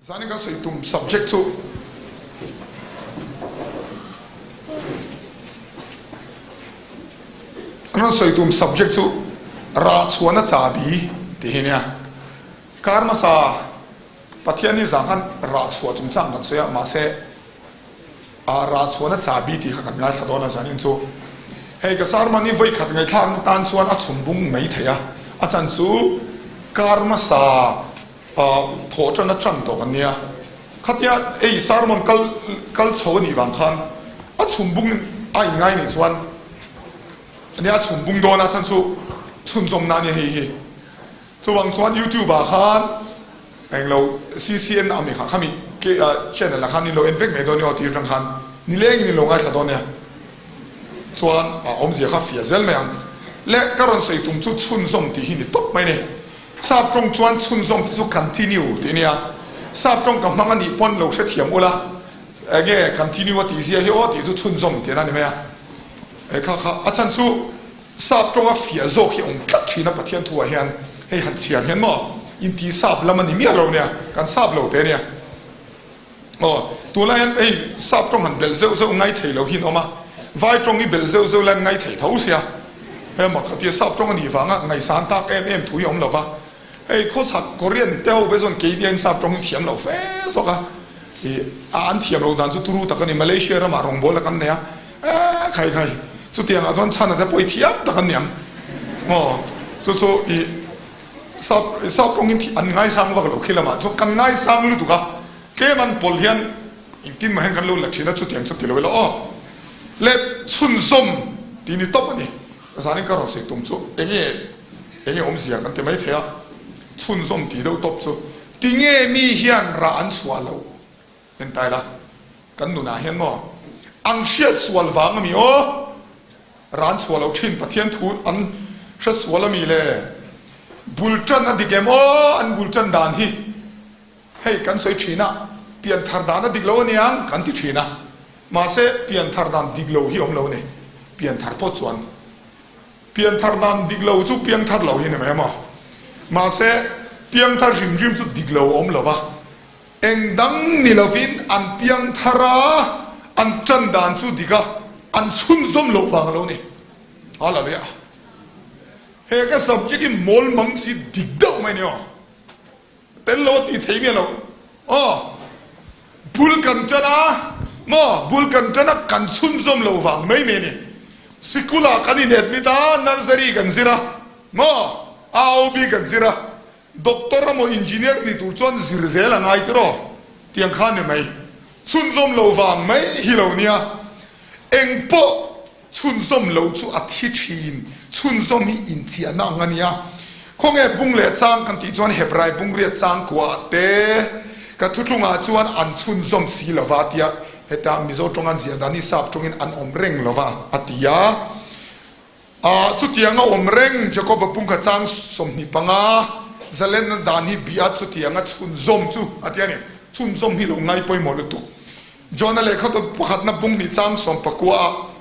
Zanin kan sawi tum subject chu Kan rawn sawi tum subject chu Rah chhuahna chahbi tih hi nia. Kar hmasa Pathian hi zang khan rah chhuah chungchang kan sawi a, mahse ah rah chhuahna chahbi tih kha kan ngaithla dawn a zanin chu. Hei ka sermon hi vawi khat ngaihthlakna tan chuan a chhum bung mai thei a, a chan chu kar hmasa Thawh tan a tan tawh kan nia. Khatia ei sermon kal kal chho a nih vang khan a chhum bung a inngai nih chuan ania a chhum bung dawn a chhan chu chhunzawm na ania hei hi. Chuvang chuan youtube ah khan englo CCN ami kha khami channel ah khan in lo en vek mai dawn nia aw tih atang khan nileng in in lo ngaithla dawn nia. Chuan a awmzia kha fiah zel mai ang. Le ka rawn sawi tum chu chhunzawm tih hi ni tawp mai ni. Sap tawng chuan chhunzawm te chu continue tih a nia. Sap tawng ka hmang a nih pawn lo hrethiam ula, enge continue a tih zia hi aw tih chu chhunzawm tih a ni mai a. He kha kha a chhan chu sap tawnga fiah zawk hi a awm tlat thin a Pathian thuah hian hei han chhiar hian maw inti sap lam a ni miah lo nia, kan sap lo te a nia. Aw, tunlai hian hei sap tawng han belh zeuh zeuh ngai thei lo hi an awm a, vai tawng hi belh zeuh zeuh la an ngai thei tho sia. Hei mak khatia sap tawng a nih vanga ngaihsan tak em em thu hi a awm lo va. Hei khawchhak Korean te ho ve chuan keini aiin sap tawng hi thiam lo fe zawk a, ih a an thiam lo dan chu turu tak a ni. Malaysia ramah rawngbawlna kan nei a, eh khai khai chutiangah chuan chhana te pawh i thiam tak an ni ang. Aw, chu chu ih Sap sap tawngin an ngaisang vak lo khi lamah chuan kan ngaisang lutuk a, tlem an pawl hian engtin mah hian kan lo la thin a, chutiang chu ti lo ila aw. Le chhunzawm tih ni tawp a ni. Zanin ka rawn sawi tum chu enge enge awmzia kan ti mai thei a, chhunzawm tih deuh tawp chu tinge mi hian rah an chhuah loh entai la kan nunah hian maw an hriat sual vang a mi aw. Ran chhuah loh thin Pathian thu an hre sual a mi le? Bul tan a dik em aw an bul tan dan hi hei kan sawi thin a, pian thar dan a dik lo aniang kan ti thin a, mahse pian thar dan dik lo hi awm lo a ni, pian thar pawh chuan pian thar dan dik lo chu piang thar lo hi ni mai maw? Mahse piang thar hrim hrim chu dik lo a awm lo va. Eng dang ni lovin an piang thar a, an tan dan chu dik a, an chhunzawm loh vang a lo ni. Hallelujah! He ka subject hi mawl mang si dik deuh mai ni aw. Tel lo a tih thei nge lo aw. Bul kan tan a maw, bul kan tan a kan chhunzawm loh vang mai mai ni. Sikul ah kan in admit a, nursery kan zir a maw, AOB kan zir a, Doctor emaw engineer ni tur chuan zir zel a ngai tiraw? Tiang kha ni mai. Chhunzawm lo vang mai hi lo nia. Eng pawh chhunzawm lo chu a thi thin. Chhunzawm hi inchiahna ang a nia. Khawnge bung leh chang kan tih chuan Hebrai bungriat chang kuah te ka thuthlungah chuan an chhunzawm si lova tia heta Mizo tawng an ziah dan hi sap tawngin an awm reng lova a ti a. Ah, chutiang a awm reng, Jakoba pungkha chang 25, zalenna dan hi bia chutiang a chhunzawm chu a ti a ni. Chhunzawm hi lo ngai pawimawh lutuk. Jona lehkha dawt pakhatna bung nih chang 19 ah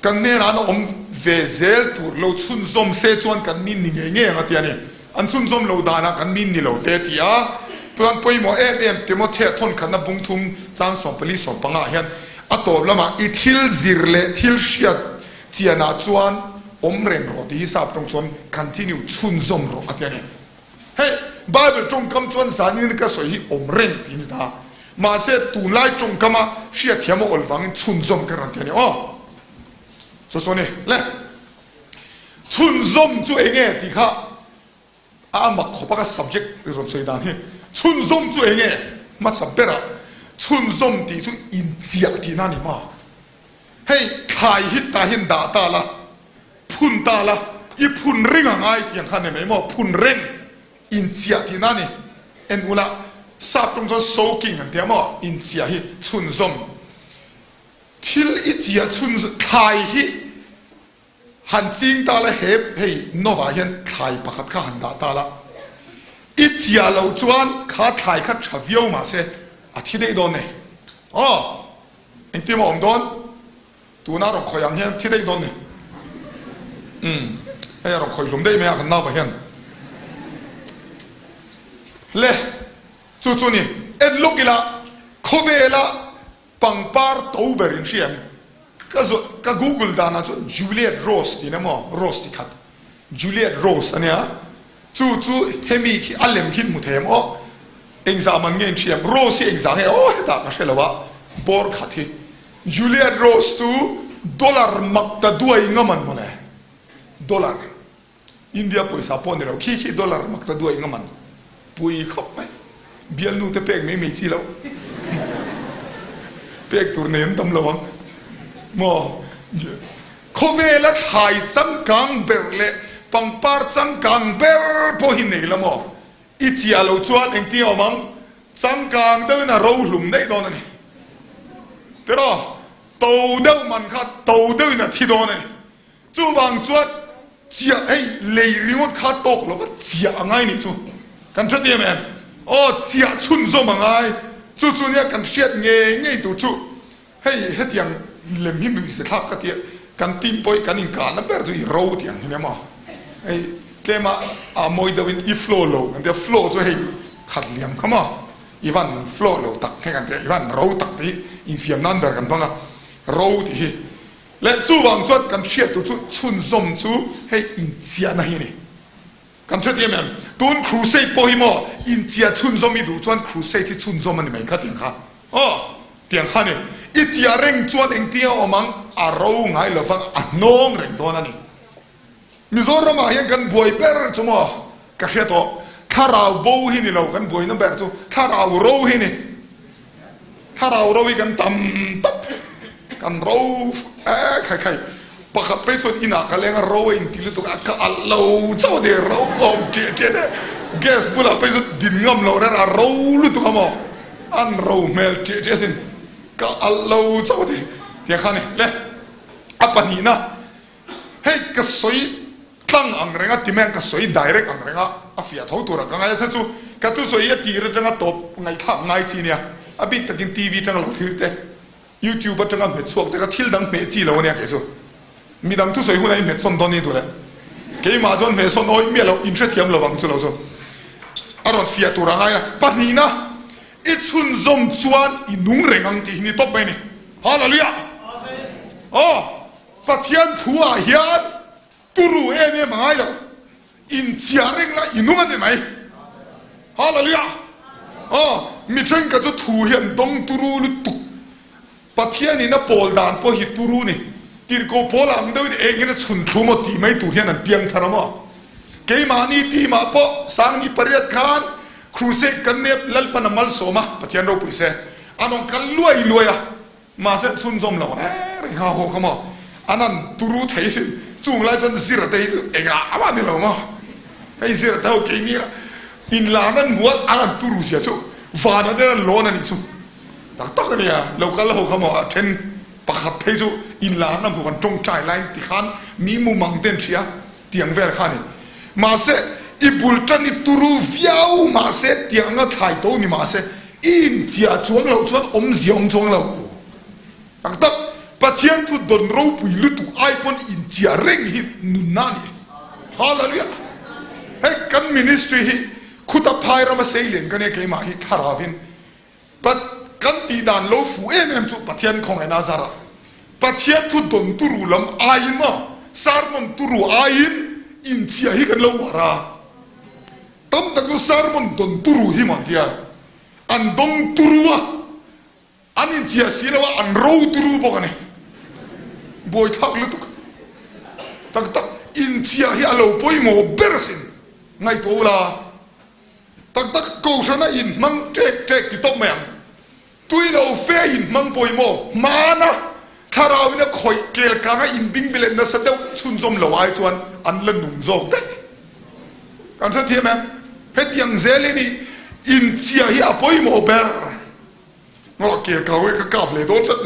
kan hnenah an awm ve zel tur lo chhunzawm se chuan kan min ni ngei ngei ang a ti a ni. An chhunzawm lo danah kan min ni lo te a ti a. Chuan pawimawh em em Timothea thawnkhatna bung thum chang 14 15 ah hian a tawp lamah i thil zir leh thil hriat Chianah chuan awm reng rawh tih hi sap tawng chuan continue, chhunzawm rawh a ti a ni. Hei Bible tawngkam chuan zanin ka sawi hi awm reng tih a ni ta. Mahse tunlai tawngkama hriatthiam a awl vangin chhunzawm ka rawn ti a ni aw. Chu chu a ni le. Chhunzawm chu eng nge tih kha A mak khawp a ka subject rawn sawi dan hi chhunzawm chu enge hmasa berah chhunzawm tih chu inchiah tihna a ni ma. Hei thlai hi tah hian dah ta la, phun ta la, i phun reng a ngai tih ang kha a ni mai maw, phun reng inchiah tihna a ni. En ula sap tawng chuan soaking an ti a maw, inchiah hi chhunzawm thil i chiah chhun thlai hi Han ching ta la he hei Nova hian thlai pakhat kha han dah ta la, i chiah loh chuan kha thlai kha tha viau mah se a thi daih dawn e. Aw, engtin maw awm dawn? Tuna rawn khawih ang hian thi daih dawn ni. Umm, hei a rawn khawih hlum daih mai a kan Nova hian. Le, chu chu ni. En lawk ila khawvela pangpar to ber in hria em? Ka zawh ka google danah chuan Juliet Rose tih emaw Rose chi khat Juliet Rose a nia chu chu hemi khi a lem khi hmu thei em aw engzah man nge in hria em Rose hi engzah nge aw hetah ka hre lo a bawr khat hi Juliet Rose chu dollar mak ta duai ngam an mawle dollar India pawisa pawh ni lo, khi khi dollar mak ta duai nga man pui khawp mai. Bialnu te pek mai mai chi lo. Pek tur nei an tam lo ang. Maw? Khawvela thlai changkang ber leh pangpar changkang ber pawh hi nei la maw? I chiah lo chuan engtin a awm ang? Changkang deuhin a ro hlum daih dawn a ni. Tiraw? To deuh man kha to deuhin a thi dawn a ni. Chuvang chuan chiah hei lei ringawt kha tawk lo va chiah a ngai nih chu kan hre tiam em? Aw chiah chhunzawm a ngai. Chu chu nia kan hriat ngei ngei tur chu hei hetiang lem hi nuih se thlak ka tia kan team pawh hi kan inkahna ber chu i ro tiang hi nia maw? Hei tlema a mawi deuhin i flow lo kan tia flow chu hei khat liam kha maw? I van flow lo tak hei kan tia i van ro tak tih hi infiam nan ber kan hmang a ro tih hi Leh chuvang chuan kan hriat tur chu chhunzawm chu hei inchiahna hi a ni. Kan hre tiam em? Tun crusade pawh hi maw inchiah chhunzawm i duh chuan crusade hi chhunzawm a ni mai kha tiang kha. Aw, tiang kha a ni. I chiah reng chuan engtin a awm ang? A ro ngai lovang, a hnawng reng dawn a ni. Mizoramah hian kan buai ber chu maw ka hria tawh, thlarau bo hi ni lo kan buaina ber chu thlarau ro hi ni. Thlarau ro hi kan tam tawp, kan ro e khai khai. Pakhat phei chuan inah ka leng a ro a inti lutuk a, ka alh lo chauh a ni, ro awm ṭiah ṭiah nia. Gas bulah phei chuan din ngam lo reng a ro lutuk a maw, an ro hmel ṭiah ṭiah asin, ka alh lo chauh a ni tiang kha a ni. Le a pahnihna. Hei ka sawi tlang ang reng a ti mai ang, ka sawi direct ang reng a, a fiah tho tura ka ngai a, chhan chu ka thusawi hi a tir atanga tawp ngaihthlak ngai chi nia, a bik takin TV atanga lo thlir te, YouTube atanga hmet chhuak te kha thil dang hmeh chi lo ania kei chu. Midang thusawi hunah i hmet sawn dawn ni duh le. Keimah chuan hmeh sawn awih miah lo, inhrethiam lo ang chu lo chu a rawn fiah tur a ngai a. Pahnihna, i chhunzawm chuan i nung reng ang tih hi ni tawp mai a ni. Hallelujah! Aw! Pathian thu ah hian turu em em a ngai lo, inchiah reng la i nung a ni mai. Hallelujah! Aw, mi thenkhat chu thu hi an dawng turu lutuk. Pathian in a pawl dan pawh hi turu ni. Tirhkoh pawl ang deuhin engin a chhun thlu maw tih mai tur hian an piang thar a maw? Keimahni team ah pawh Sangni pariat khan crusade kan nep Lalpan a malsawm a, Pathian ropui se. An rawn kal luai luai a. Mahse chhunzawm lo reng reng kha haw kha maw? An han turu thei sin. Chung lai chuan zira te hi chu engah amah ni lo maw? Hei zira te ho keini a inlan an hmu a, an han turu zia chu vanah te an lawn a nih chu. Tak tak a nia, lo kal ho kha maw a then pakhat phei chu inlan a hmu kan tawngtai laiin tikhan mi mumang te an hria. Tiang vel kha a ni. Mahse, i bul tan i turu viau mahse tiang anga thlai to ni mahse i inchiah chuang loh chuan awmzia awm chuang lo. Tak tak, Pathian chu dawn ropui lutuk ai pawn inchiah reng hi nunna a ni. Hallelujah! Hei kan ministry hi khuta phai rama seilian ka nia keimah hi thlarauin Pat, kan tih dan lo fuh em em chu Pathian khawngaihna a zar a. Pathian thu dawn turu lam aiin maw, sermon turu aiin inchhiah hi kan lo uar a. Tam tak chu sermon dawn turu hi maw an tia. An dawng turu a, an inchhiah si lo a, an ro turu bawk a ni. Buaithlak lutuk. Tak tak, inchhiah hi a lo pawimawh ber asin. Ngaihtuah ula. Tak tak kohhrana inhmang ṭek ṭek ti tawp mai ang. Tui lo fe inhmang pawimawh hmana thlarauin a khawih kel kanga inbingbilet nasa deuh chhunzawm lo ai chuan an la nung zawk daih. Kan hrethiam em? Hetiang zelin i inchhia hi a pawimawh ber. Ngaw kel kau e ka kap leh dawn tlat.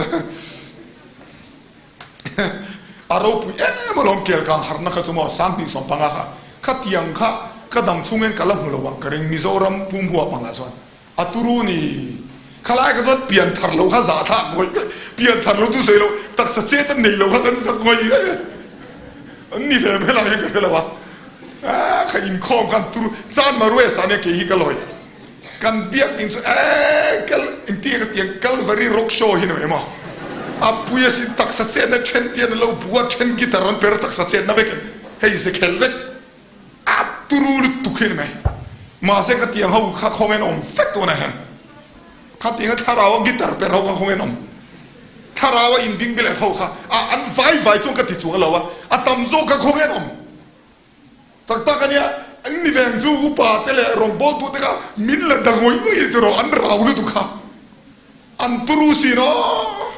A ropui em alawm kel kang harhna kha chu maw 2015 kha khatiang kha ka dam chhungin ka la hmu lo ang ka ring Mizoram pum huap angah chuan a turu ni khalai kha chuan pian thar lo kha zah thlak ngawih ngawih pian thar lo chu sawi lo taksa chet a nei lo kha kan zak ngawih ngawih an ni ve mai lai hian ka hre lo a kha inkhawm khan turu chan maruesa nia kei hi ka lawi. Kan biakinn chu ee kal engtin nge ka ti ang Calvary rock show hi ni mai maw? A pui asin taksa chetna then tian an lo bu a, then guitar an per taksa chetna vek hei ze khel vek a turu lutuk hi ni mai. Mahse ka tiang ho kha khawngin awm vek tunah hian khatianga thlarau a guitar per ho kha khawngin awm thlarau a inbing bilet ho kha a an vai vai chuan ka ti chuang lo a, a tam zawk kha khawngin awm. Tak tak a nia, an mi veng chu upa te leh rawngbawltu te kha min la da ngawih ngawih tur aw, an rau lutuk kha an turu sin aw,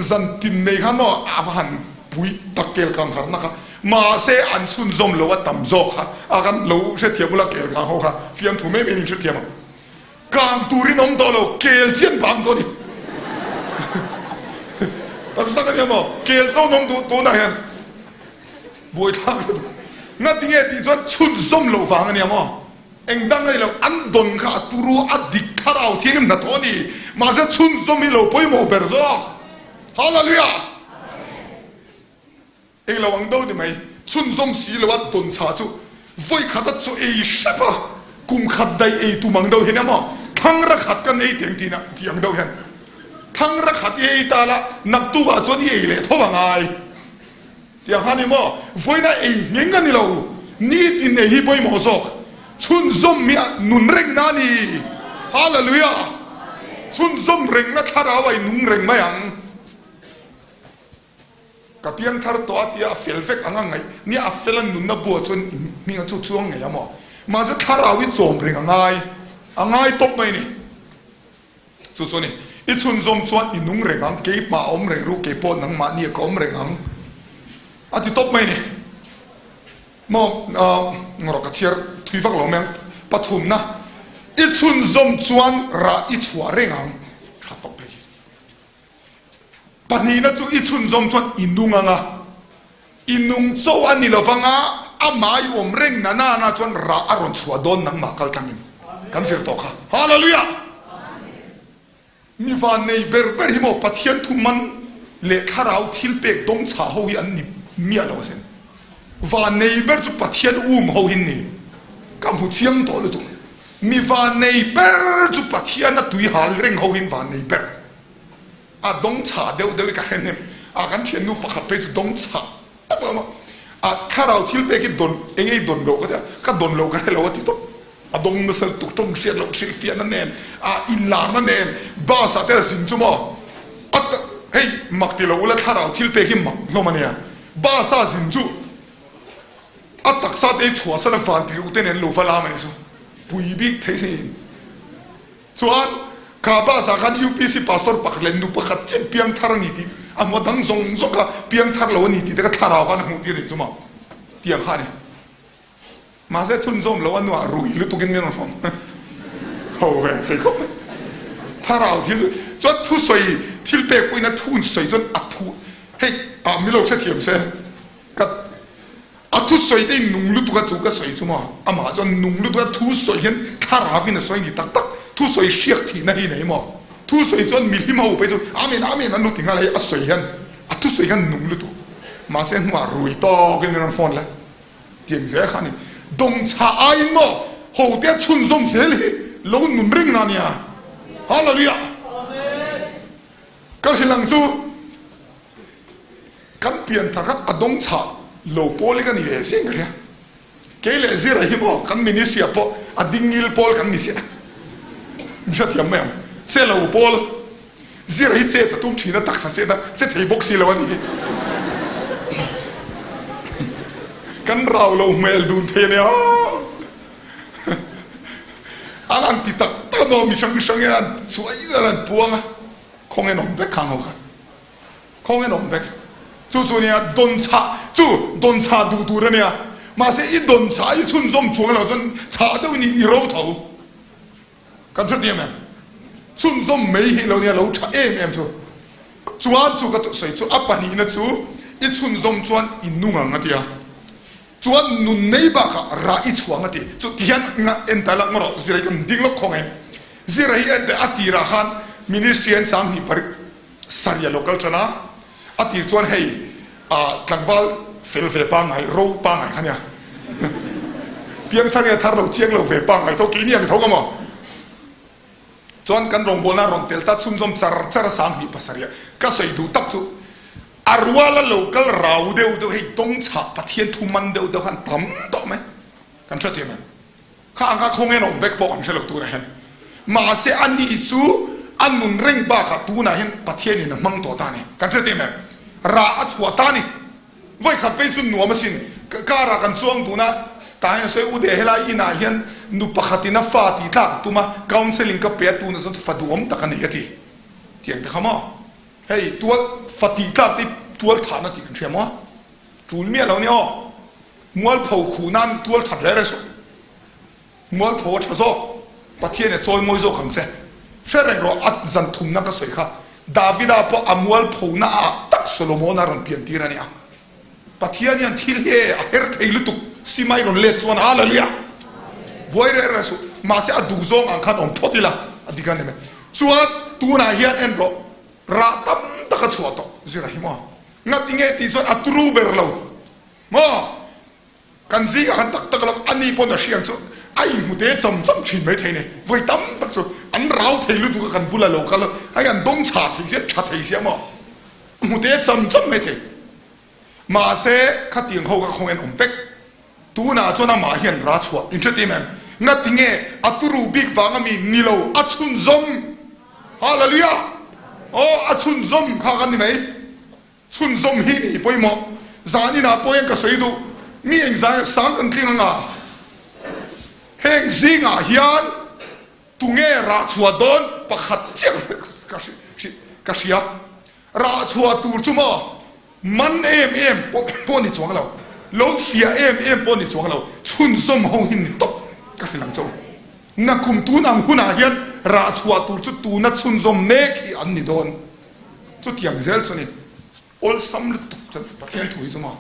zan tin nei khan aw a va han pui tak kel kang harna kha, mahse an chhunzawm lo a tam zawk kha a kan lo hrethiam ula kel kang ho kha fiamthu mai mai in hrethiam ang, kang turin awm tawh lo kel chian vang tawh a ni, tak tak a nia maw kel chuan awm duh tunah hian. Buaithlak lutuk. Ngati nge tih chuan chhunzawm loh vang a nia maw? Eng dang a ni lo, an dawn kha a turu a dik thlarau thianghlim hnathawh a ni. Mahse chhunzawm hi lo pawimawh ber zawk. Hallelujah! Eng lo ang do ni mai. Chhunzawm si lo a dawn chha chu vawi khat a chaw ei hrep a, kum khat daih ei tum ang do hian emaw thlangra khat kan ei teng tih tih ang do hian thlangra khat i ei ta la naktukah chuan i ei leh tho a ngai. Tiang kha ni maw? Vawiina ei ngheng a ni lo. Nitin ei hi pawimawh zawk. Chhunzawm hi a nun rengna a ni. Hallelujah! Chhunzawm rengna thlarau a inung reng mai ang. Ka piang thar tawh a tia a fel vek ang a ngaih nia a fel a nunna buah chuan i hming a chu chuang ngei a maw? Mahse thlarau hi chawm reng a ngai. A ngai tawp mai a ni. Chu chu a ni. I chhunzawm chuan i nung reng ang, keimah a awm reng ru, kei pawh nangmahni a ka awm reng ang. A ti tawp mai a ni. Maw, rawh ka chhiar thui vak lo mai ang. Pathumna, I chhunzawm chuan rah i chhuah reng ang. Tha tawp hei hi. Pahnihna chu i chhunzawm chuan i nung ang a, i nung chaw a ni lovang a, amah i awm reng na na na chuan rah a rawn chhuah dawn nangmah kal tlangin kan zir tawh kha. Hallelujah! Mi vannei ber ber hi maw Pathian thu man leh thlarau thil pek dawng chhah ho hi an ni miah lo asin. Vannei ber chu Pathian um ho hi ni. Ka hmu chiang tawh lutuk. Mi vannei ber chu Pathian a tui hal reng ho hi an vannei ber. A dawng chhah deuh deuh i ka hre hnem a, kan thiannu pakhat phei chu dawng chhah tak lo a, a thlarau thil pek hi dawn eng ei dawn loh ka ti a, ka dawn loh ka hre lo a ti tawp. A dawng nasa lutuk tawng hriat loh hrilhfiahna nen, a inlarna nen bus ah te a zin chu maw a hei mak ti lo ula thlarau thil pek hi mak hlawm a nia, bus a zin chu a taksa te hi chhuahsan a van ti ute nen lo va lam a nih chu pui bik thei sin. Chuan kha bus ah khan UPC pastor pakhat leh nu pakhat chiah piangthar a ni tih a hmu a, dang zawng zawng kha piangthar lo a ni tih te kha thlarau khan a hmuh tir a nih chu maw tiang kha a ni. Mahse chhunzawm lo a nuah rui lutuk in min rawn fawm ho ve thei khawp mai. Thlarau thil chu chuan thusawi thil pek pawhin a thu sawi chuan a thu hei ah mi lo hrethiam se ka a thusawi te in nung lutuk a chu ka sawi chu maw amah chuan nung lutuk a thusawi hian thlarau in a sawi ni tak tak thusawi hriak thihna hi nei maw thusawi chuan mihlim ho phei chu amen amen an lo ti nghal a hei a sawi hian a thusawi hian nung lutuk mahse hnuah rui tawk in min rawn phone le. Tiang zel kha a ni. Dawngchhah aiin maw hote a chhunzawm zel hi lo nun reng na nia. Hallelujah! Ka hrilh ang chu kan pian thar khan a dawngchhah lo pawl hi ka ni ve sin ka hria. Kei leh Zira hi maw kan ministry ah pawh a dingngil pawl kan ni sia. Min hrethiam mai ang. Che lo pawl. Zir hi chet a tum thin a, taksa chet a che thei bawk si lo a ni. Kan rau lo hmel dun thei a nia. An han ti tak tak a maw, mi hrang hrang hian an chhuah in an puang a, khawnge an awm vek khang ho kha. Khawnge an awm vek. Chu chu nia dawn chhah, chu dawn chhah duh tur a nia. Mahse i dawn chhah i chhunzawm chuang lo chuan chhah deuhin i ro tho. Kan hre diam em? Chhunzawm mai hi lo nia lo tha em em chu. Chuan chu ka sawi chu a pahnihna chu i chhunzawm chuan i nung ang a ti a. Chuan nun nei bakah rah i chhuang a ti. Chu ti hian nga en ta la ngaw rawh Zira hi kan ding lawk khawng em. Zira hi en teh a tirah khan ministry an 20 sarih a lo kal tan a. A tir chuan hei ah tlangval fel ve pangngai, ro pangngai kha nia. Piangthar nge thar lo chiang lo ve pangngai tho keini ang tho ka maw? Chuan kan rawngbawlna a rawn tel ta chhunzawm char char a 27 ah ka sawi duh tak chu a ruala lo kal rau deuh deuh hei dawng chhah Pathian thu man deuh deuh khan tam tawh mai kan hre thiam em? Kha ang kha khawngain a awm vek pawh kan hre lo turah hian mahse a ni chu a nun reng bakah tunah hian Pathianin a hmang tawh ta a ni kan hre thiam em? Rah a chhuah ta a ni. Vawikhat phei chu nuam asin, car ah kan chuang dun a, tah hian a sawi u de helai inah hian nu pakhatin a fa tih tlak a tum a, counselling ka pe a tunah chuan fa duhawm tak a nei a ti. Tiang te kha maw? Hei tual fa tih tlak te hi tual thahna tih kan hria maw? Tul miah lo nia aw. Mualpho khuh nan tual that reh reh suh. Mualpho a tha zawk, Pathian a chawi mawi zawk ang che. Hre reng rawh, a zan thumna ka sawi kha. Davida pawh a mualphona ah tak Solomona rawn pian tir a nia. Pathian hian thil hi a her thei lutuk, simai rawn let chuan Hallelujah! Buai reh reh suh, mahse a duh zawng ang khan awm phawt ila, a dik a ni mai. Chuan tunah hian en rawh, rah tam tak a chhuah tawh, zira hi maw? Ngati nge tih chuan a turu ber lo maw? Kan zingah khan tak tak lo, a ni pawn a hriang chu a inhmu te cham cham thin mai thei ni. Vawi tam tak chu an rau thei lutuk a kan bula lo kal a, hei an dawng chha thei sia, tha thei sia maw? Hmu te cham cham mai thei. Mahse, khatiang ho kha khawngain awm vek. Tunah chuan amah hian ra chhuah in hre tim em? Ngati nge a turu bik vang ami ni lo, a chhunzawm. Hallelujah! Aw, a chhunzawm kha kan ni mai. Chhunzawm hi ni pawimawh. Zan inah pawh hian ka sawi duh. Mi engzai sang kan tling anga heng zingah hian tunge rah chhuah dawn pakhat chiah ka hria. Rah chhuah tur chu maw man em em pawh ni chuang lo, lo fiah em em pawh ni chuang lo, chhunzawm ho hi ni tawp ka hrilh ang che u. Nakum tun ang hunah hian rah chhuah tur chu tuna chhunzawm mek hi an ni dawn. Chutiang zel chu ni awlsam lutuk chuan Pathian thu hi chu maw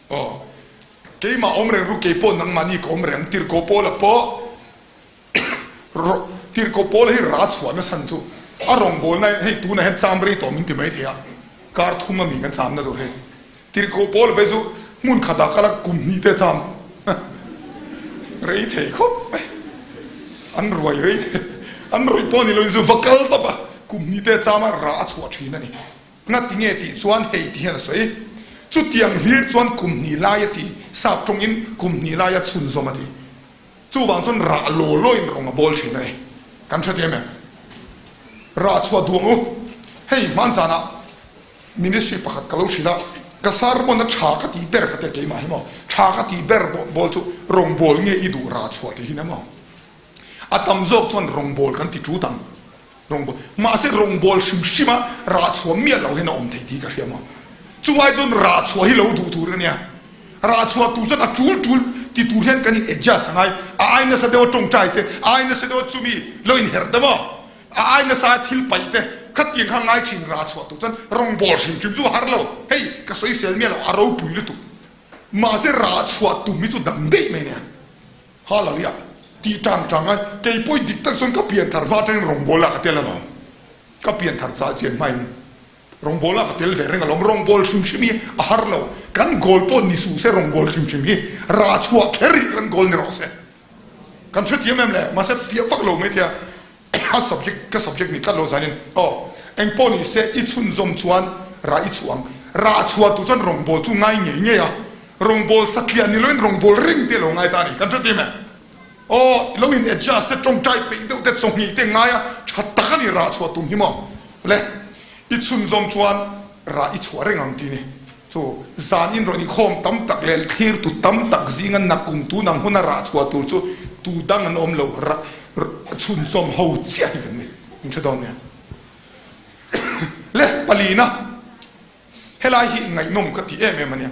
aw keimah awm reng ru keipawh nangmahni ka awm reng tirhkoh Paula pawh tirhkoh Paula hi ra chhuah nasa chu a rawngbawlna hei tunah hian cham rei tawh min ti mai thei a kar thum ami kan chamna tur hei Tirhkoh Paul phei chu hmun khatah kal a kum hnih te cham rei thei khawp mai. An ruai rei thei, an ruih pawh ni loin chu va kal tawp a, kum hnih te cham a rah a chhuah thin a ni. Ngati nge tih chuan hei ti hian a sawi, chutiang hlir chuan kum hnih lai a ti, sap tawngin kum hnih lai a chhunzawm a ti. Chuvang chuan rah law lawin rawng a bawl thin a ni. Kan hre em em? Rah chhuah duang u. Hei hmanzanah Ministry pakhat ka lo hrilh a, ka sermon a tha ka tih ber ka ti a, keimah hi maw tha ka tih ber bawl chu rawngbâwl nge i duh rah chhuah tih hi nia maw? A tam zawk chuan rawngbâwl kan ti ṭut ang, rawngbâwl, mahse rawngbâwl hrim hrim a rah chhuah miah loh hian a awm thei tih ka hria maw? Chuvai chuan rah chhuah hi lo duh tur a nia, rah chhuah tur chuan a ṭul ṭul ti tur hian kan in adjust a ngai, a ai nasa deuh a ṭawngṭai te, a ai nasa deuh a chumi lo inherh te maw? A ai nasa thil paih te khatiang kha ngai thin ra chhuah tur chuan rawngbâwl hrim hrim chu a har lo. Hei ka sawisel miah lo, a ropui lutuk. Mahse ra chhuah tum hi chu dang daih mai nia. Hallelujah tih tang tang a, kei pawh dik tak chuan ka pian thar hma atangin rawngbâwl ah ka tel alawm. Ka pian thar chah chian hmain rawngbâwl ah ka tel ve reng alawm. Rawngbâwl hrim hrim hi a har lo. Kan goal pawh ni suh se rawngbâwl hrim hrim hi ra chhuah kher hi kan goal ni rawh se. Kan hrethiam em le? Mahse fiah vak lo mai thei a. A subject ka subject ni tlat lo zanin aw engpawh ni se i chhunzawm chuan rah i chhuah ang. Rah chhuah tur chuan rawngbâwl chu ngai ngei ngei a, rawngbâwl satliah ni loin rawngbâwl reng te lo ngai ta a ni. Kan hre tim e. Aw lo in adjust te tawngtai peih deuh te chawhnih te ngai a tha tak a ni rah chhuah tum hi maw le i chhunzawm chuan rah i chhuah reng ang tih ni. Chu zan in rawn inkhawm tam tak leh thlirtu tam tak zinga nakum tun ang huna rah chhuah tur chu tu dang an awm lo, rah chhunzawm ho chiah hi kan ni. In hre dawn nia. Le palina, helai hi ngaihnawm ka ti em em a nia.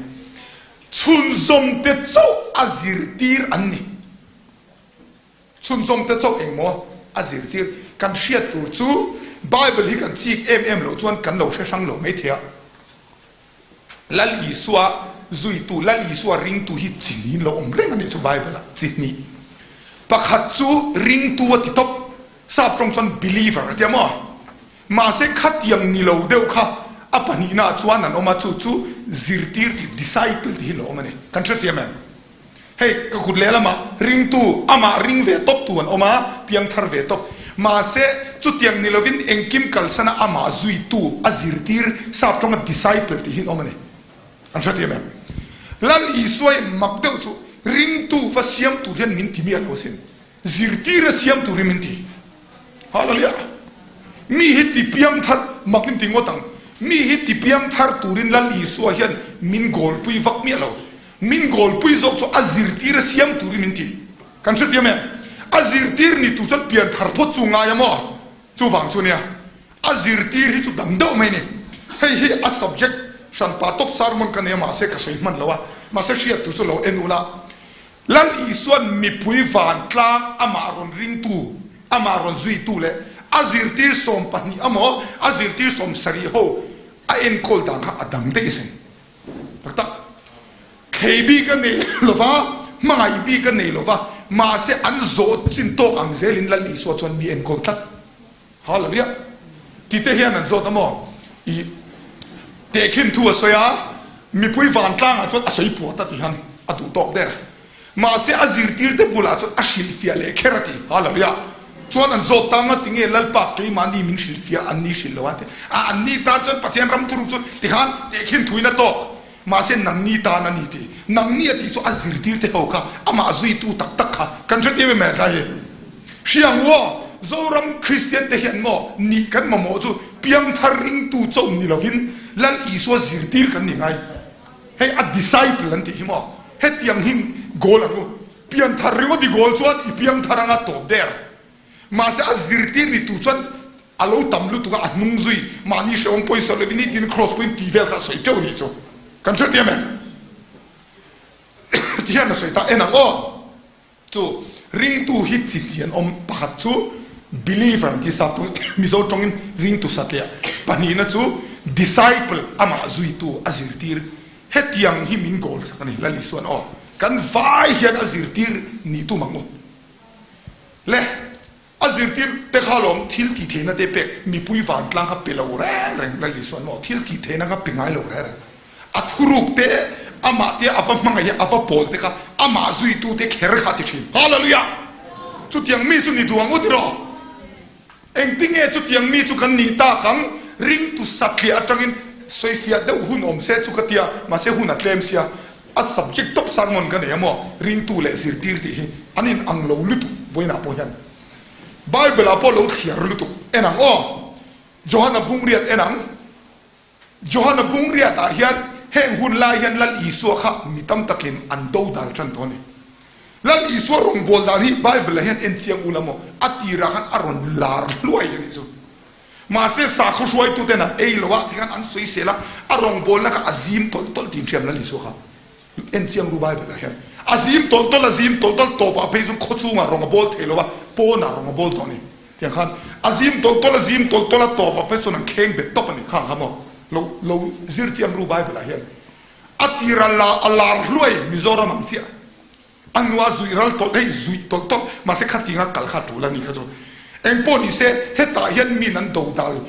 Chhunzawm te chauh a zirtir an ni. Chhunzawm te chauh engmaw a zirtir kan hriat tur chu Bible hi kan chik em em loh chuan kan lo hre hrang lo mai thei a. Lal Isua zuitu, Lal Isua ringtu hi chi hnih lo awm reng a nih chu Bible ah chi hnih. Pakhat chu ringtu a ti tawp, sap tawng chuan believer a ti a maw? Mahse khatiang ni lo deuh kha a pahnihna ah chuan an awm a, chu chu zirtir tih disciple tih hi lo awm a ni. Kan hrethiam em? Hei, ka kut lehlamah ringtu, amah ring ve tawp tu an awm a, piangthar ve tawp. Mahse, chutiang ni lovin engkim kalsana amah zuitu, a zirtir, sap tawnga disciple tih hi an awm a ni. An hrethiam em? Lal Isua in mak deuh chu ringtu va siam tur hian min ti miah lo asin. Zirtir a siam turin min ti. Hallelujah! Mi hi ti piang thar, mak in ti ngawt ang. Mi hi ti piang thar turin Lal Isua hian min gawlpui vak miah lo. Min gawlpui zawk chu a zirtir a siam turin min ti. Kan hrethiam em? A zirtir ni tur chuan pian thar phawt chu ngai a maw? Chuvang chu nia, a zirtir hi chu dang deuh mai ni. Hei hi a subject hranpa tawp sermon ka nei a mahse ka sawi hman lo a, mahse hriat tur chu lo en ula. Lal Isua'n mipui vantlang amah rawn ringtu, amah rawn zuitu leh a zirtir 12 amaw a zirtir 70 ho a enkawl dan kha a dang daih asin. Tak tak. Thlei bik a nei lo va, hmangaih bik a nei lo va, mahse an zawh chin tawk ang zelin Lal Isua chuan mi enkawl tlat. Hallelujah! Tite hian an zawt a maw? I tehkhin thu a sawi a, mipui vantlangah chuan a sawi puat a ti han a duh tawk der. Mahse a zirtirte bulah chuan a hrilhfiah leh kher a ti. Hallelujah! Chuan an zawt ta nga tinge Lalpa keimahni min hrilhfiah an ni hrilh lo a ti. A anni tan chuan Pathian ram thuruk chu tikhan tehkhin thuin a tawk. Mahse nangni tan a ni ti. Nangni a tih chu a zirtir te ho kha, amah zuitu tak tak kha kan hrethiam em heta hi? Hriang u aw, Zoram Kristian te hian maw nih kan mamawh chu piangthar ringtu chauh ni lovin Lal Isua zirtir kan ni ngai. Hei a disciple an tih hi maw? Hetiang hi goal ang u. Pianthar ringawt i goal chuan i piangthar anga tawp der. Mahse a zirtir ni tur chuan a lo tam lutuk a, a hnung zui mahni hrehawm pawisa lovin i tin cross pawhin tih vel kha a sawi teuh nih chu kan hrethiam em? Ti hian a sawi ta en ang aw. Chu ringtu hi chi hnih an awm, pakhat chu believer an tih sa tawng Mizo tawngin ringtu satliah, pahnihna chu disciple amah zuitu a zirtir hetiang hi min goal sak a ni Lal Isuan aw kan vai hian a zirtir nih tum ang u. Le, a zirtir te kha lawm thil tih theihna te pek mipui vantlang kha pe lo reng reng Lal Isuan maw thil tih theihna kha pe ngai lo reng reng. A thuruk te, amah te a va hmangaih a va pawl te kha amah zuitu te kher kha a ti thin. Hallelujah! Chutiang mi chu ni duh ang u tiraw? Engtinge chutiang mi chu kan nih tak ang? Ringtu satliah atangin sawifiah deuh hun awm se chu ka tia, mahse hun a tlem sia. A subject tawp sermon ka nei a maw? Ringtu leh zirtir tih hi an in ang lo lutuk vawiinah pawh hian. Bible ah pawh lo thliar lutuk en ang aw. Johana bungriat en ang. Johana bungriatah hian heng hun lai hian Lal Isua kha mi tam takin an do dal tan tawh a ni. Lal Isua rawngbâwl dan hi Bible-ah hian en chiang ula maw? A tirah khan a rawn lar hluai a nih chu. Mahse sakhaw hruaituten an ei lo a, tikhan an sawisel a, a rawngbâwlna kha a zim tawlh tawlh tih hriam Lal Isua kha en chiang ru Bible-ah hian. A zim tawlh tawlh, a zim tawlh tawlh, tawpah phei chu khawchhungah rawng a bâwl thei lo a, pawnah rawng a bâwl tawh a ni. Tiang khan a zim tawlh tawlh, a zim tawlh tawlh a, tawpah phei chuan an kheng bet tawp a ni. Khang kha maw lo lo zir chiang ru Bible-ah hian. A tir a la a lar hluai Mizoram ang chiah. A nua zuih ral tawlh hei zuih tawlh tawlh mahse khatinga kal kha a tul a ni kha chu. Eng pawh ni se hetah hian min an do dal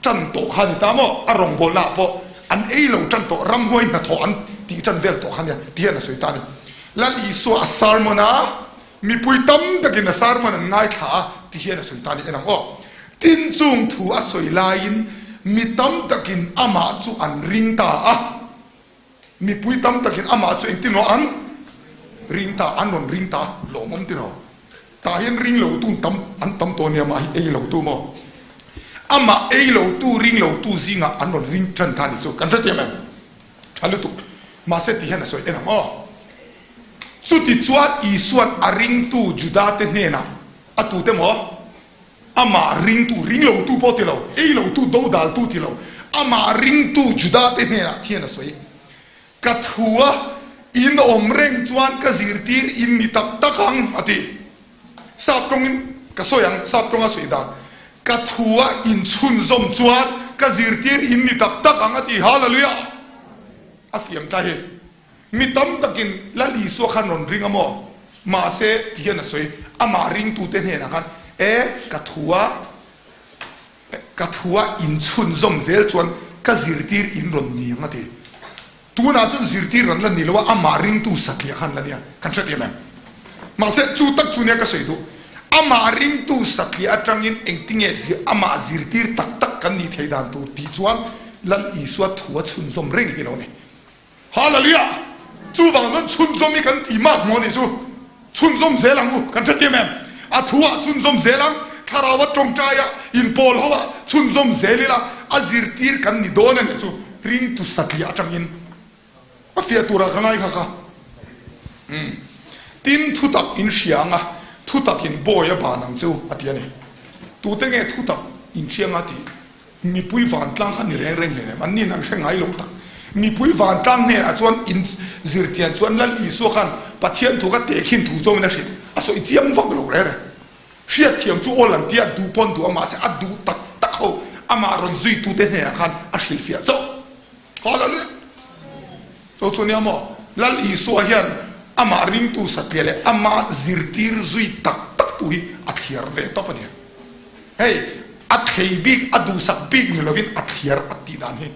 tan tawh kha a ni ta maw? A rawngbawlna ah pawh an ei lo tan tawh, ramhuai hnathawh an tih tan vel tawh kha nia ti hian a sawi ta a ni. Lal Isua a sermon a, mipui tam takin a sermon an ngaithla a ti hian a sawi ta a ni en ang aw. Tin chung thu a sawi laiin mi tam takin amah chu an ring ta a. Mipui tam takin amah chu engtin aw an ring ta, an rawn ring ta lawmawm ti lo. Tah hian ring lo tu tam an tam tawh nia, amah hi ei lo tu maw? Amah ei lo tu, ring lo tu zingah an rawn ring tan ta ni chu kan hrethiam em? Tha lutuk. Mahse ti hian a sawi en ang aw. Chuti chuan Isua'n a ringtu Judate hnenah a tute maw? Amah ringtu, ring lotu pawh ti lo, ei lotu, dodaltu ti lo, amah ringtu Judate hnenah thian a sawi. Ka thu a, in awm reng chuan ka zirtir in ni tak tak ang, a ti. Sap tawngin ka sawi ang, sap tawnga sawi dan. Ka thu a in chhunzawm chuan ka zirtir in ni tak tak ang, a ti. Hallelujah! A fiam ta hi. Mi tam takin Lal Isua khan rawn ring a maw? Mahse, ti hian a sawi, amah ringtute hnenah khan, E, ka thu a, ka thu a inchhunzawm zel chuan ka zirtir in rawn ni ang a ti. Tunah chuan zirtir an la ni lo a, amah ringtu satliah khan la nia, kan hrethiam em? Mahse, chu tak chu nia ka sawi duh. Amah ringtu satliah atangin engtinge amah zirtir tak tak kan nih theih dan tur tih chuan Lal Isua thu a chhunzawm reng hi lo ni. Hallelujah! Chuvang chuan chhunzawm hi kan tih mak maw nih chu? Chhunzawm zel ang u, kan hrethiam em? A thu ah chhunzawm zel ang, thlarau a tawngtai a, inpawl ho ah chhunzawm zel ila, a zirtir kan ni dawn a nih chu, ringtu satliah atangin a fiah turah ka ngai kha kha. Umm. Tin, thutak in hria ang a, thutak in bawi a ban ang chu a ti a ni. Tute nge thutak in hria ang a tih? Mipui vantlang kha ni reng reng hleinem, an nin an hre ngai lo tak. Mipui vantlang hnenah chuan in zirtian chuan Lal Isua khan Pathian thu kha tehkhin thu zawngin a hrilh, a sawi chiang vak lo reng reng. Hriatthiam chu awl an tia, duh pawn duh a, mahse a duh tak tak ho amah rawn zuitute hnenah khan a hrilhfiah chauh. Hallelujah! Chu chu nia maw? Lal Isua hian amah ringtu satliah leh amah zirtir zui tak tak tu hi a thliar ve tawp a nia. Hei, a thlei bik, a duhsak bik ni lovin a thliar a tih dan hi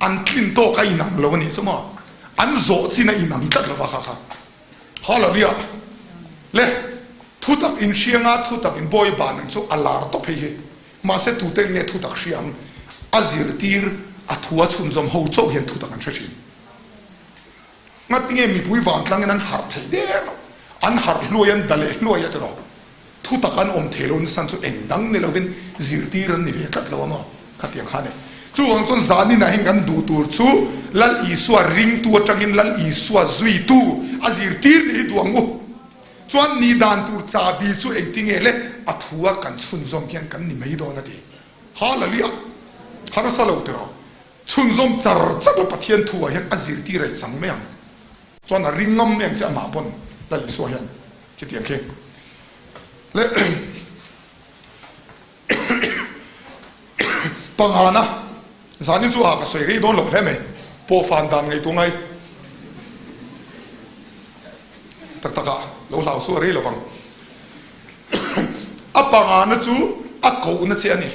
an tlin tawk a inang lo a nih chu maw? An zawh chin a inang tlat lo va kha kha. Hallelujah! Le, thutak inhrianga thutak inbawi ban ang chu a lar tawp hei hi. Mahse tute nge thutak hria ang? A zirtir, a thu a chhunzawm ho chauh hian thutak an hre thin. Ngatinge mipui vantlangin an harh thei der lo? An harh hluai, an da leh hluai a tiraw? Thutak an awm thei lo nasan chu eng dang ni lovin zirtir an ni ve tlat lo ang aw? Khatiang kha a ni. Chuvang chuan zaninah hian kan duh tur chu Lal Isua ringtu atangin Lal Isua zuitu a zirtir nih hi duh ang u. Chuan ni dan tur chahbi chu engtinge le a thu a kan chhunzawm hian kan ni mai dawn a ti. Hallelujah! Harsa lo tiraw? Chhunzawm char char la Pathian thu ah hian a zirtir a i chang mai ang. Chuan a ring ngam mai ang che amah pawn Lal Isua hian khitiang khi le Pangana, Zanin chu ah ka sawi rei dawn lo hle mai, pawhfan dan ngaihtuah ngai tak tak ah lo hlau suh a rei lovang. A pangana chu a kohna che a ni.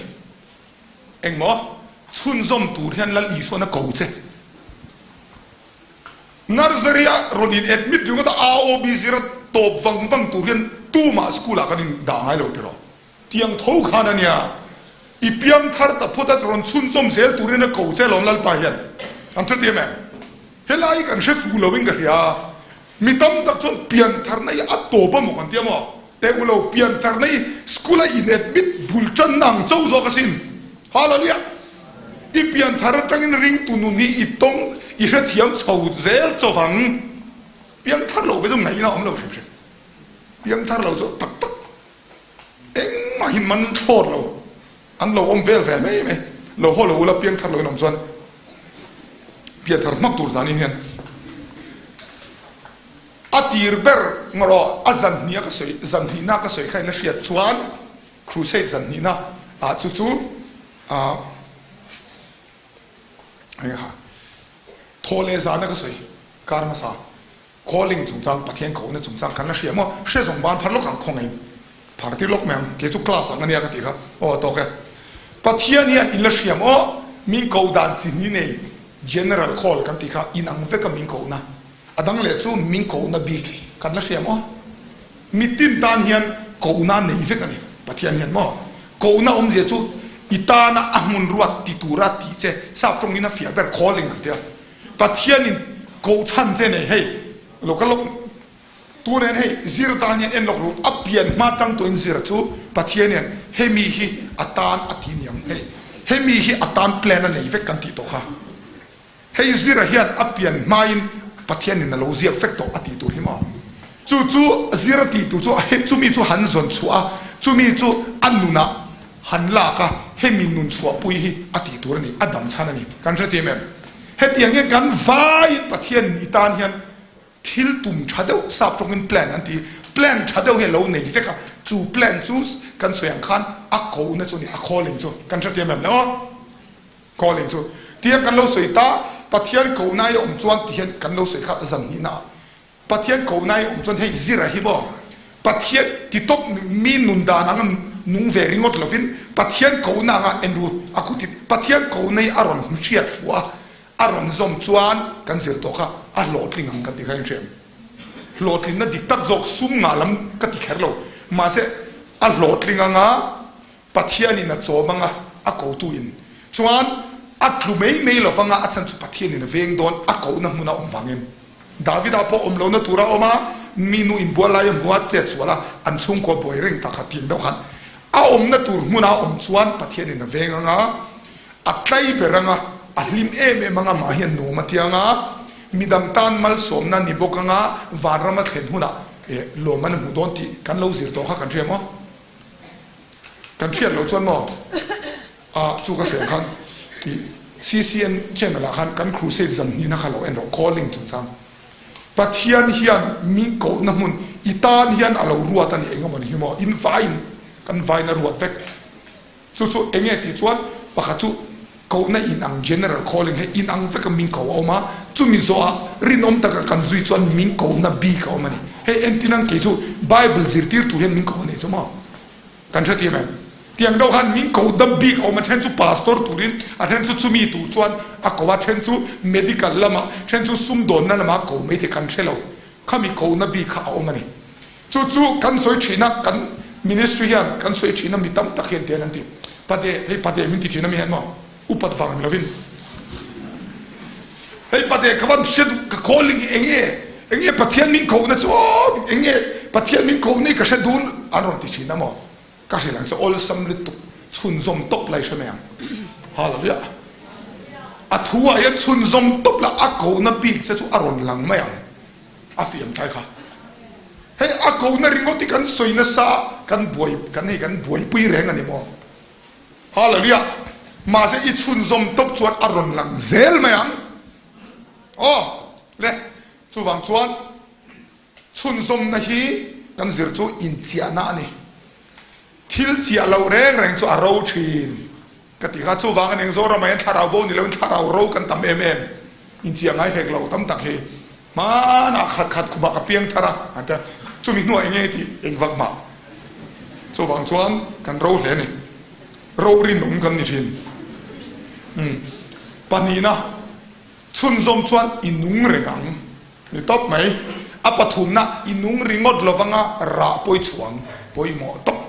Engmaw? Chhunzawm tur hian Lal Isuan a ko che. Nursery a rawn in admit ringawt a, AOB zira tawp vang vang tur hian tumah school ah kan in dah ngai lo tiraw. Tiang tho khan a nia, i piang thar ta phawt a rawn chhunzawm zel turin a ko che alawm Lalpa hian an hre tiam em? Helai hi kan hre fu loin ka hria a, mi tam tak chuan pian tharna hi a tawp a maw kan tia maw? Teh u lo, pian tharna hi school a in admit bul tanna ang cho zawk asin. Hallelujah! I pian thar atangin ringtu nun hi i tawng i hrethiam chho zel chawvang. Piang thar lo ve chu ngaihna a awm lo hrim hrim. Piang thar lo chu tak tak. Engmah hi man thlawt lo, an lo awm vel ve mai mai. Lo haw lo ula piangthar lo in awm chuan pianthar hmak tur zanin hian a tir ber ngarawh a zan hnih a ka sawi zan hnihna ka sawi kha in la hriat chuan crusade zan hnihna ah chu chu ah hei ha thaw leh zana ka sawi kar hmasa Calling chungchang, Pathian kohna chungchang kan la hria maw? Hre zawng ban phar lawk ang khawngaih phar tir lawk mai ang, kei chu class ang ania ka tih kha, aw a tawk e. Pathian hian in la hria maw? Min koh dan chi hnih nei, general call kan tih kha inang vek a min kohna, a dang leh chu min kohna bik kan la hria maw? Mitin tan hian kohna a nei vek a ni, Pathian hian maw? Kohna awmzia chu i tana a hmun ruat ti tura tih che, sap tawngin a fiah ber calling an tia. Pathianin kohchhan che nei hei lo ka lawk tu nen hei zir tan hian en lawk ru a pian hma tang tawhin zir chu Pathian hian hemi hi a tan a ti niang hei hemi hi a tan plan a nei vek kan tih tawh kha hei zira hian a pian hmain Pathianin a lo ziak vek tawh a tih tur hi maw chu chu zir a tih tur chu chumi chu han zawn chhuah a chumi chu a nunah Han lak a, hemi nun chhuahpui hi a tih tur a ni, a dam chhan a ni. Kan hre tim em? Hetiang hian kan vaiin Pathian ni tan hian thil tum tha deuh, sap tawngin plan an ti, plan tha deuh hi a lo nei vek a, chu plan chu kan sawi ang khan a kohna chu a ni, a calling chu. Kan hre tim em le aw? Calling chu. Tiang kan lo sawi ta, Pathian kohna i awm chuan ti hian kan lo sawi kha zan hnihna ah. Pathian kohna i awm chuan hei zira hi maw Pathian ti tawp mi nun dan anga nung ve ringawt lovin Pathian kohna anga en ru a kut in Pathian kohna hi a rawn hriat fuh a. A rawn zawm chuan kan zir tawh kha a hlawhtling ang kan ti kha inhriam. Hlawhtlinna dik tak zawk sum ngah lam ka ti kher lo. Mahse a hlawhtling anga Pathianin a chawm anga a kotu in chuan a tlu mai mai lo vanga a chhan chu Pathianin a veng dawn a kohna hmun a awm vangin. Davida pawh awm lohna tur a awm a, mi nu inbual lai a hmu a, chet sual a, an chhungkua buai reng tak kha tih deuh khan a awmna tur hmuna a awm chuan Pathianin a veng anga a tlai ber anga a hlim em em anga mah hian nuam a ti anga midang tan malsawmna ni bawk anga vanram a thlen hunah lawm an hmu dawn tih kan lo zir tawh kha kan hria maw? Kan hriat loh chuan maw ah chu ka sawi ang khan ih CCN channel ah khan kan crusade zan hnihna kha lo en rawh calling chungchang Pathian hian mi kohna hmun i tan hian a lo ruat a ni eng emaw ni hi maw in vaiin kan vain a ruat vek Chu chu eng nge tih chuan pakhat chu kohna inang general calling hei inang veka min ko a awm a, chumi zawhah rinawm taka kan zui chuan min kohna bik a awm a ni. Hei entin kei chu Bible zirtir tur hian min ko a nih chu maw? Kan hrethiam em? Tiang deuh khan min kohna bik a awm a, then chu pastor turin, a then chu chumi tur chuan a ko a, then chu medical lamah, then chu sumdawnna lamah a ko mai tih kan hre lo. Khami kohna bik kha a awm a ni. Chu chu kan sawi thin a, kan ministry hian kan sawi thin a, mi tam tak hian tian an ti. Pade, hei pade min ti thin a mi hian maw? Upat vang ni lovin. Hei pade ka van hre duh, ka calling hi eng nge? Eng nge Pathian min kohna chu aw? Eng nge Pathian min kohna hi ka hre dun an rawn ti thin a maw? Ka hrilh ang che awlsam lutuk chhunzawm tawp la i hre mai ang. Hallelujah! A thu ah hian chhunzawm tawp la a kohna bik che chu a rawn lang mai ang. A fiam tlai kha. Hei a kohna ringawt hi kan sawi nasa kan buai kan hei kan buaipui reng a ni maw? Hallelujah! Mahse i chhunzawm tawp chuan a rawn lang zel mai ang. Aw le, chuvang chuan chhunzawmna hi kan zir chu inchiahna a ni. Thil chiah loh reng reng chu a ro thin ka ti kha. Chuvang a ning Zoram ah hian thlarau bo ni loin thlarau ro kan tam em em. Inchiah ngai hek lo tam tak hi. Hmanah khat khat khumah ka piang thar a an ti a. Chumi hnuah eng nge tih eng vak mah. Chuvang chuan kan ro hle a ni. Ro rinawm kan ni thin. Umm. Pahnihna chhunzawm chuan i nung reng ang. Ni tawp mai. A pathumna i nung ringawt lo vanga rah pawi chhuang pawimawh tawp.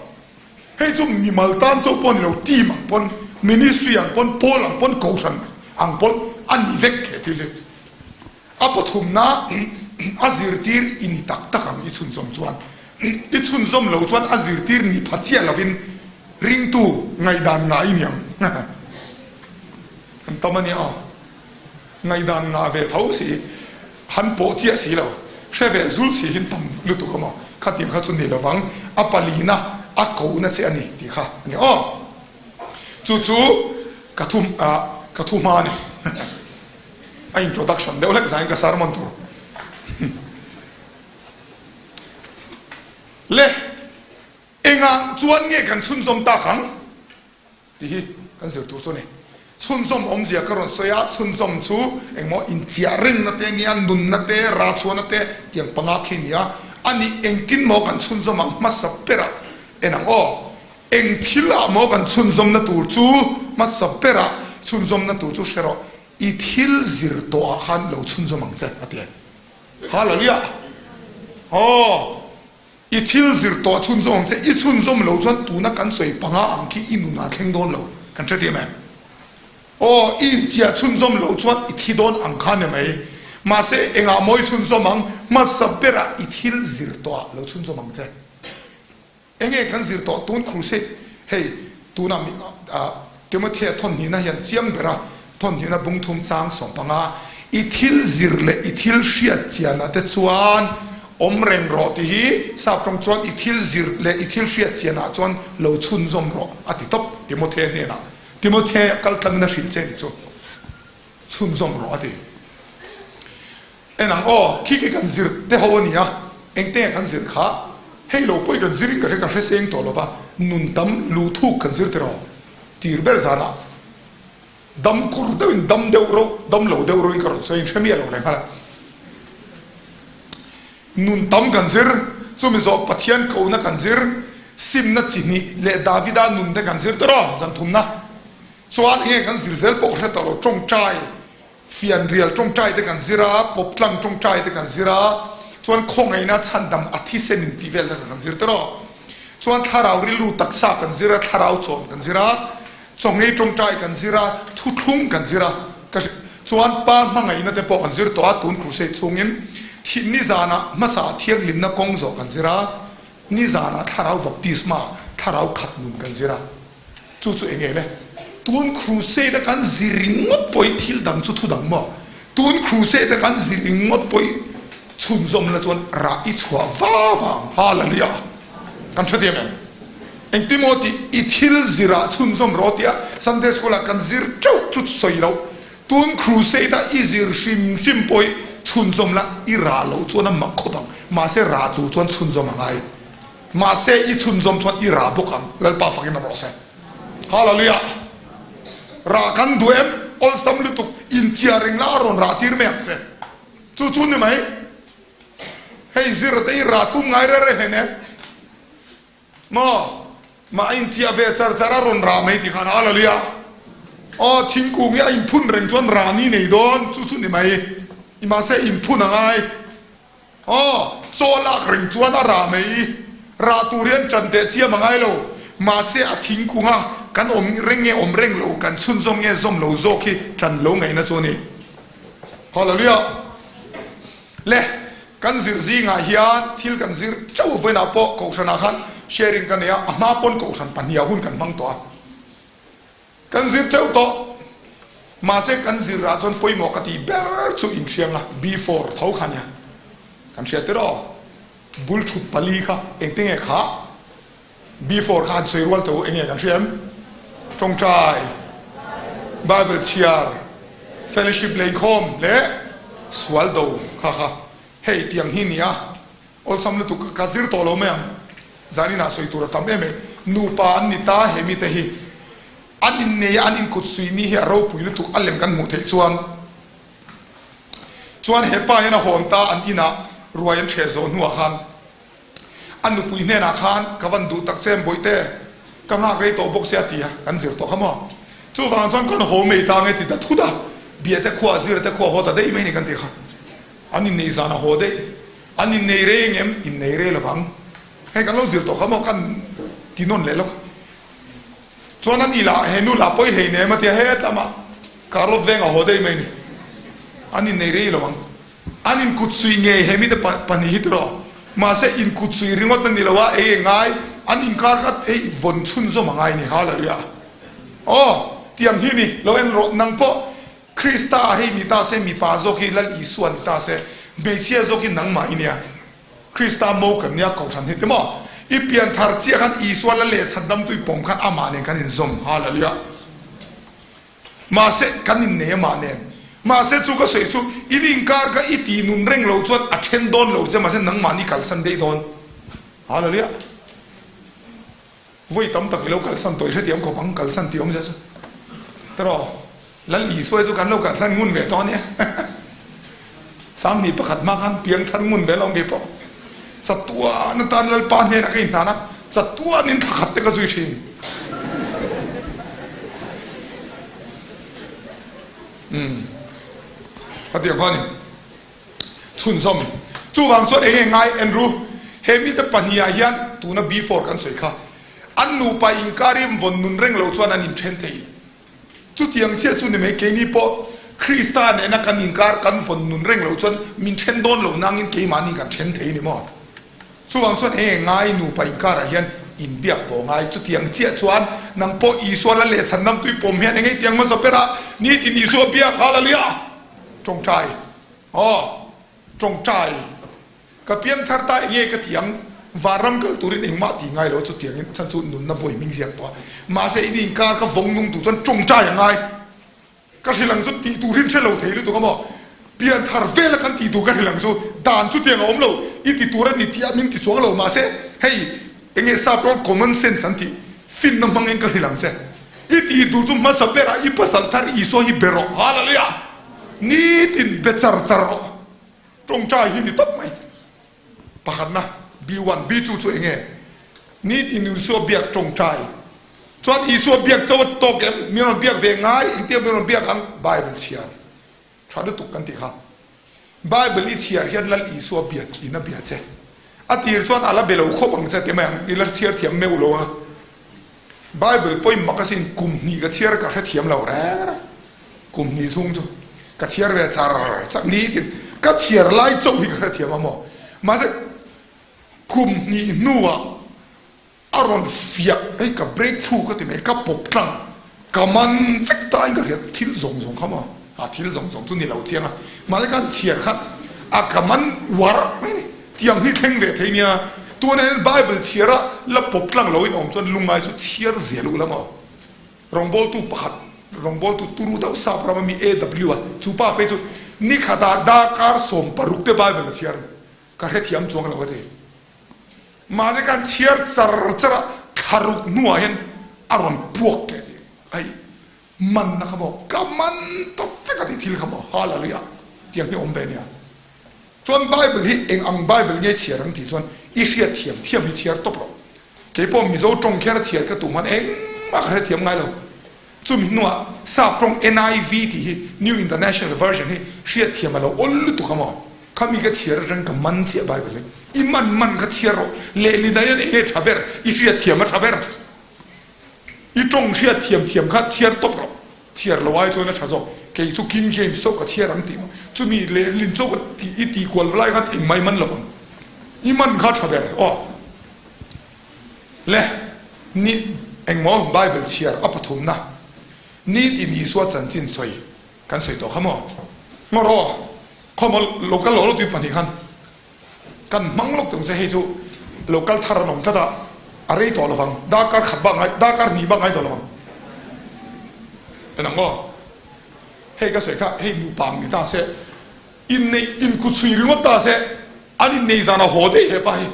Hei chu mimal tan chauh pawh ni lo, team ang pawn, ministry ang pawn, pawl ang pawn, kohhran ang pawn a ni vek he thil hi. A pathumna a zirtir i ni tak tak ang i chhunzawm chuan. I chhunzawm lo chuan a zirtir ni pha chiah lovin ringtu ngaihdan ngah i ni ang. An tam a nia aw. Ngaihdan ngah ve tho si, han pawh chiah si lo, hre ve zul si hin tam lutuk a maw? Khatiang kha chu ni lovang, a palina a kohna che a ni tih kha a ni aw. Chu chu ka thu ka thu hma a ni. A introduction deuh hlek zain ka sermon tur. Le, engah chuan nge kan chhunzawm tak ang? Tih hi kan zir tur chu a ni. Chhunzawm awmzia ka rawn sawi a, chhunzawm chu engmaw inchiah rengna te nia, nunna te, rachhuahna te tiang panga khi nia. A nih engtin maw kan chhunzawm ang hmasa berah en ang aw. Eng thil ah maw kan chhunzawmna tur chu hmasa berah chhunzawmna tur chu hre rawh. I thil zir tawh ah khan lo chhunzawm ang che a ti a. Hallelujah! Aw! I thil zir tawh chhunzawm ang che, i chhunzawm lo chuan tuna kan sawi panga ang khi i nunah thleng dawn lo, kan hre tih em? Aw, i inchiah chhunzawm lo chuan i thi dawn ang kha ni mai. Mahse, engah maw i chhunzawm ang? Hmasa berah i thil zir tawhah lo chhunzawm ang che. Enge kan zir tawh tun crusade hei tunah mi Timothea thawnhnihna hian chiang bera thawnhnihna bung thum chang 15 i thil zir leh i thil hriat chianah te chuan awm reng rawh tih hi sap tawng chuan i thil zir leh i thil hriat chianah chuan lo chhunzawm rawh a ti tawp Timothea hnenah Timothea kal tlangin a hrilh che ni chu chhunzawm rawh a ti. En ang aw, khi khi kan zir te ho a ni a, engte nge kan zir kha? Hei lo pawh i kan zir in ka hre ka hre seng tawh lo va, nun tam lu thuk kan zir tiraw? Tir ber zanah dam kur deuh in dam deuh reuh, dam lo deuh reuh in ka rawn sawi in hre miah lo leh nghal a. Nun tam kan zir, chumi zawh Pathian kohna kan zir, simna chi hnih leh Davida nun te kan zir tiraw? Zan thumna chuan enge kan zir zel pawh ka hre tawh lo, tawngtai. Fianrial tawngtai te kan zir a, pawp tlang tawngtai te kan zir a, chuan khawngaihna chhandam a thisen in tih vel te kha kan zir tawh. Chuan thlarau rilru taksa kan zir a, thlarau chawn kan zir a, chawngei tawngtai kan zir a, thuthlung kan zir a, ka chuan pa hmangaihna te pawh kan zir tawh a, tun crusade chhungin thih nizanah hmasa thianghlimna kawng zawh kan zir a, nizanah thlarau baptisma, thlarau khat nun kan zir a. Chu chu enge le? Tun crusade a kan zir ringawt pawh hi thil dang chu thu dang maw? Tun crusade a kan zir ringawt pawh hi chhunzawm la chuan rah i chhuah va vang Hallelujah! Kan hre thiam em? Engti maw tih i thil zirah chhunzawm rawh tia Sunday school ah kan zir teuh chu sawi loh. Tun crusade a i zir hrim hrim pawh hi chhunzawm la i rah loh chuan a mak khawp ang. Mahse rah tur chuan chhunzawm a ngai. Mahse i chhunzawm chuan i rah bawk ang, Lalpa fakin awm rawh se. Hallelujah! Rah kan duh em? Awlsam lutuk, inchhia reng la a rawn rah tir mai ang che. Chu chu ni mai. Hei zir te i rah tum ngai reh reh hleinem. Maw? Mah a inchhia ve char char a rawn rah mai ti khan Hallelujah! Aw, thingkung hi a inphun reng chuan rah ni nei dawn, chu chu ni mai. Mahse inphun a ngai. Aw, chaw lak reng chuan a rah mai. Rah tur hian ṭan teh chiam a ngai lo. Mahse a thingkung a kan awm reng nge awm reng lo, kan chhunzawm nge zawm lo zawk hi ṭan lo ngaihna chu a ni. Hallelujah! Le, kan zir zingah hian thil kan zir ṭeuh vawiinah pawh Kohhranah khan sharing ka nei a, a hma pawn Kohhran pahniha hun kan hmang tawh a. Kan zir teuh tawh. Mahse kan zir ah chuan pawimawh ka tih ber chu inhriang a, before tho kha nia. Kan hriat tir aw. Bul thut pali kha engte nge kha? Before kha han sawi rual teh u, enge kan hria em? Tawngtai, Bible chhiar, fellowship leinkhawm leh sual do kha kha. Hei tiang hi nia. Awlsam lutuk ka zir tawh lo mai ang. Zaninah sawi tur a tam em em. Nupa an ni ta he mite hi. An innei a, an inkut sui ni hi a ropui lutuk a lem kan hmuh theih chuan. Chuan he pa hian a hawn ta an inah ruai an ṭheh zawh hnuah khan a nupui hnenah khan ka van duh tak che em bawihte, ka nghak rei tawh bawk sia ti a kan zir tawh kha maw. Chuvang chuan kan haw mai ta nge ti ta thut a, Biate khua Zirate khua haw ta daih mai ni kan ti kha. An innei zan a haw daih. An innei rei engem? Innei rei lovang. Hei kan lo zir tawh kha maw kan ti nawn leh lawk. Chuan a ni lah he nu lah pawi hlei nem a tia het lamah carrot veng a haw daih mai ni. An innei rei lovang. An inkut suih ngei he mite pahnih hi tiraw. Mahse inkut suih ringawt a ni lo a, ei engai an inkar kha hei vawn chhunzawm a ngai ni Hallelujah. Aw tiang hi ni lo en rawh nang pawh Krista hei ni ta se, mipa zawk hi Lal Isua ni ta se, hmeichhia zawk hi nangmah i nia. Krista mo kan nia Kohhran hi ti maw? I pian thar chiah khan Isua la leh chhandamtu i pawm khan amah nen kan inzawm. Hallelujah! Mahse, kan innei amah nen. Mahse chu ka sawi chu, in inkar kha i tih nun reng lo chuan a then dawn lo che, mahse nangmah ni kalsan daih dawn. Hallelujah! Vawi tam tak i lo kalsan tawh i hrethiam khawp ang, kalsan tih awmzia chu. Tiraw, Lal Isua chu kan lo kalsan ngun ve tawh a nia. Sanghnih pakhat hma khan piang thar ngun ve lo ang kei pawh. Chatuan atan Lalpa hnenah ka inhnan a, chatuanin thla khat te ka zui thin. Umm, khatiang kha a ni. Chhunzawm. Chuvang chuan eng nge ngai Andrew? He mite pahnihah hian tuna before kan sawi kha an nupa inkarim vawn nun reng lo chuan an inthen thei. Chutiang chiah chu ni mai keini pawh Krista nena kan inkar kan vawn nun reng lo chuan min then dawn lo nangin keimahni kan then thei ni maw? Chuvang chuan eng nge ngai nupa inkarah hian inbiak pawh ngai. Chutiang chiah chuan nang pawh Isua la leh chhan namtui pawm hian eng nge tiang hmasa berah nitin Isua biak Hallelujah! Tawngtai. Aw, tawngtai. Ka piangthar ta enge ka ti ang, vanram kal turin engmah ti ngai lo chutiangin chhan chu nunna buai hming ziak tawh a. Mahse in inkar ka vawng nung tur chuan tawngtai a ngai. Ka hrilh ang chu tih turin hre lo thei lutuk a maw? Pianthar vela kan tih tur ka hrilh ang chu dan chutiang a awm lo, i ti tur a ni tih a min ti chuang lo. Mahse hei enge sap rawng common sense an tih, finna hmangin ka hrilh ang che. I tih tur chu hmasa berah i pasal thar Isua hi be rawh. Hallelujah! Nitin be char char rawh. Tawngtai hi ni tawp mai. Pakhatna, B1, B2 chu enge? Nitin Isua biak tawngtai. Chuan Isua biak chauh a tawk em? Min rawn biak ve ngai, engtia min rawn biak ang? Bible chhiar. Tha lutuk kan tih kha. Bible i chhiar hian Lal Isua bia in a bia che. A tir chuan a la be lo khawp ang che ti mai ang, i la chhiar thiam meuh lo a. Bible pawhin mak asin kum hnih ka chhiar ka hrethiam lo reng reng. Kum hnih chhung chu ka chhiar ve char char nitin ka chhiar lai chauh hi ka hrethiam a maw. Mahse kum hnih hnuah A rawn fiah, hei ka break through ka ti mai, ka pawp tlang, ka man vek ta in ka hria, thil zawng zawng kha maw, a thil zawng zawng chu ni lo chiang a, mahse khan chhiar khan a ka man uar mai ni, tiang hi thleng ve thei nia, tunah hian Bible chhiar a la pawp tlang lo in awm chuan lungngai chu chhiar zel u la maw, rawngbawltu pakhat, rawngbawltu turu deuh sap ram ami AW a, chu pa phei chu nikhatah darkar 16 te Bible a chhiar, ka hrethiam chuang lo a ti. Mahse kan chhiar char char a, thla ruk hnuah hian a rawn puak teh tih hei manna kha maw ka man ta vek a tih thil kha maw Hallelujah tiang hi awm ve nia. Chuan Bible hi eng ang Bible nge chhiar ang tih chuan i hriat thiam thiam hi chhiar tawp rawh. Keipawh Mizo tawng kher a chhiar ka tum khan engmah ka hrethiam ngai lo. Chumi hnuah Sap tawng NIV tih hi New International Version hi hriatthiam a lo awl lutuk a maw? Khami ka chhiar atang ka man chiah Bible hi. I man man kha chhiar rawh. Lehlin ah hian eng nge tha ber? I hriatthiam a tha ber. I tawng hriatthiam thiam kha chhiar tawp rawh. Chhiar lo ai chuan a tha zawk. Kei chu King James chauh ka chhiar ang tih maw? Chumi lehlin chauh ka tih i tih kual lai khan engmah i man lo vang. I man kha tha ber aw. Le, ni engmaw Bible chhiar a pathumna ni tin Isua chanchin sawi kan sawi tawh kha maw? Ngaw rawh, khawmaw lo kal lo lo tui pahnih khan kan hmang lawk tung che hei chu lo kal thar an awm tlat a, a rei tawh lovang, darkar khat bak ngai, darkar hnih bak ngai tawh lovang. En ang aw, hei ka sawi kha hei nupa ang ni ta se, inneih inkutchhui ringawt ta se, an inneih zan a haw daih hepa hi.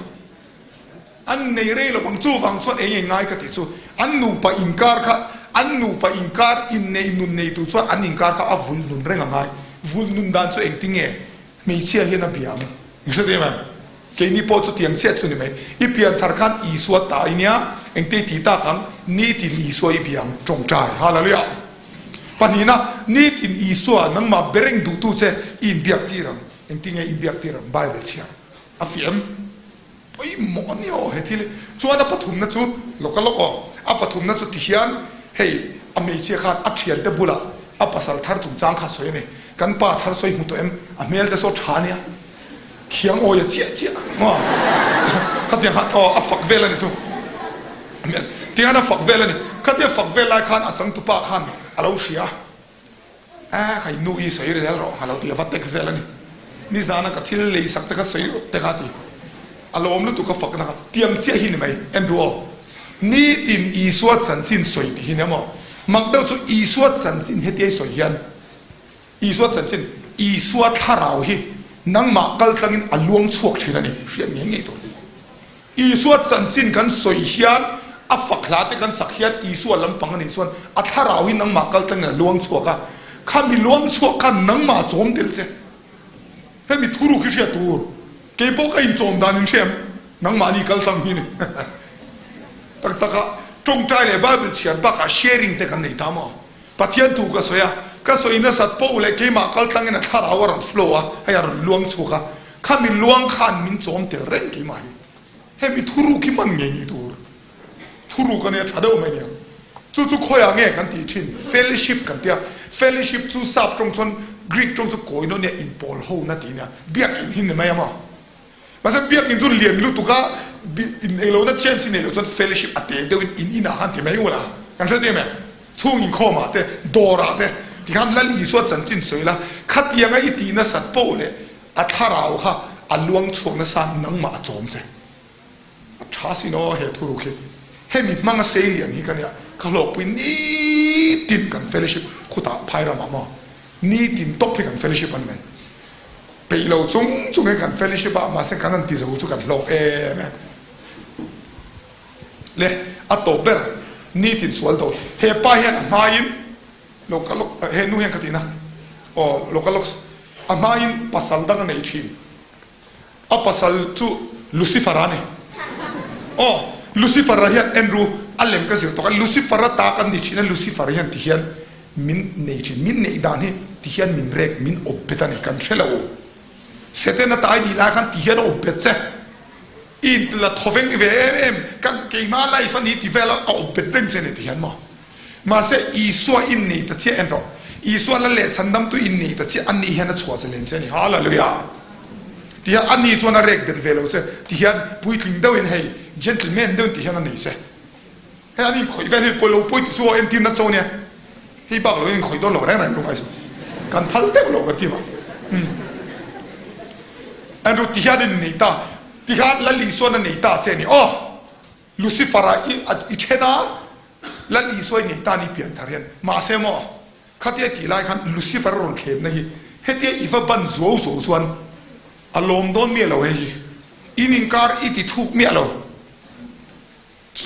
An nei rei lovang, chuvang chuan eng eng ngai ka tih chu an nupa inkar kha, an nupa inkar innei nun neitu chuan an inkar kha a vul nun reng a ngai. Vul nun dan chu engtinge hmeichhia hian a bia ang? I hre em em? Keini pawh chutiang chiah chu ni mai. I pian thar khan Isua ta i nia, engte i ti tak ang? Nitin Isua i bia ang, tawngtai. Hallelujah! Pahnihna, nitin Isua nangmah bereng duhtu che i inbiak tir ang. Engtinge i inbiak tir ang? Bible chhiar a fiah em? Pawimawh a ni aw he thil hi. Chuan a pathumna chu lawk a lawk aw. A pathumna chu tihian hei a hmeichhia khan a thiante bulah a pasal thar chungchang kha a sawi a ni. Kan pa thar sawi hmu tawh em? A hmel te saw tha a nia. Khiang awi a chiah chiah maw? Khatiang khan aw a fak vel a ni chu. Tiang khan a fak vel a ni. Khatia fak vel lai khan a changtupa khan a lo hria a. A ka nu i sawi zel rawh a lo ti a, va text vel a ni. Nizana ka thil lei sak te kha sawi rawh te kha a ti. A lawm lutuk ka fakna kha tiang chiah hi ni mai. Andrew aw, nitin Isua chanchin sawi tih hi nia maw? Mak deuh chu Isua chanchin hetia i sawi hian Isua chanchin, Isua thlarau hi nangmah kal tlangin a luang chhuak thin a ni, hriat ngei ngei tur. Isua chanchin kan sawi hian, a fak hla te kan sak hian Isua lampang a nih chuan a thlarau hi nangmah kal tlangin a luang chhuak a, khami luang chhuak khan nangmah a chawm tel che. Hemi thuruk hi hriat tur. Kei pawh ka inchawm dan in hriam, nangmahni kal tlang hi ni. Tak tak a, tawngtai leh Bible chhiar bakah sharing te kan nei ta maw? Pathian thu ka sawi a, ka sawi nasat poh leh keimah kal tlangin a thlarau a rawn flow a, hei a rawn luang chhuak a, khami luang khan min chawm tel reng keimah hi. Hemi thuruk hi hman ngei ni tur thuruk a nia tha deuh mai nia. Chu chu khawiah nge kan tih thin? Fellowship kan tia. Fellowship chu sap tawng chuan Greek tawng chu koinonia inpawl ho na tih nia. Biakin hi ni mai a maw? Mahse biakin chu lian lutuk a, in ei lohna chance i neih loh chuan fellowship a te deuhin in inah khan ti mai ula. Kan hre tih em? Chhung inkhawmah te, dawrah te tikhan Lal Isua chanchin sawi la, khatianga i tih nasat poh leh a thlarau kha a luang chhuak nasa nangmah a chawm che. A tha sin aw he thuruk hi. Hemi hmanga sei lian hi ka nia, ka hlawkpui nitin kan fellowship khutah phai ramah maw nitin tawp hi kan fellowship a ni mai. Peih lo chung chung hian kan fellowship a, mahse kan han ti zo chu kan hlawk em em. Le a tawp ber nitin sual do. He pa hian a hmain lo ka lawk, he nu hian ka tihna aw lo ka lawk, a hmain pasal dang a nei thin. A pasal chu Lucifer-a a ni. Aw, Lucifer-a hian Andrew a lem ka zir tawk a, Lucifer-a ta kan ni thin a, Lucifer hian ti hian min nei thin, min neih dan hi. ti hian min rek, min awp bet a ni, kan hre lo. Setana tai nih lai khan ti hian a awp bet che. I la thawveng ve em em, kan keimah life a ni ti vel a, a awp bet reng che a ni ti hian maw? Mahse Isua in nei ta chiah en rawh. Isua la leh chhandamtu in nei ta chiah a ni hian a chhuah che len che a ni. Hallelujah! Ti hian a ni chuan a rek bet ve lo che ti hian puitling deuhin hei gentleman deuhin ti hian a nei che. Hei an inkhawih vel hi pawi lo pawi ti chu aw entirna cho nia. Hei bak lo in inkhawih dawn lo reng reng lungai chu kan phal deuh lo ka ti mah. Umm. Andrew ti hian in nei ta ti khan Lal Isuan a nei ta che a ni aw. Lucifer a i then a, Lal Isua i nei ta ni pian thar hian. Mahse maw, khatia tih lai khan Lucifer a rawn thlemna hi hetia i va ban zuau zuau chuan a lawm dawn miah lo hei hi. In inkar i ti thuk miah lo.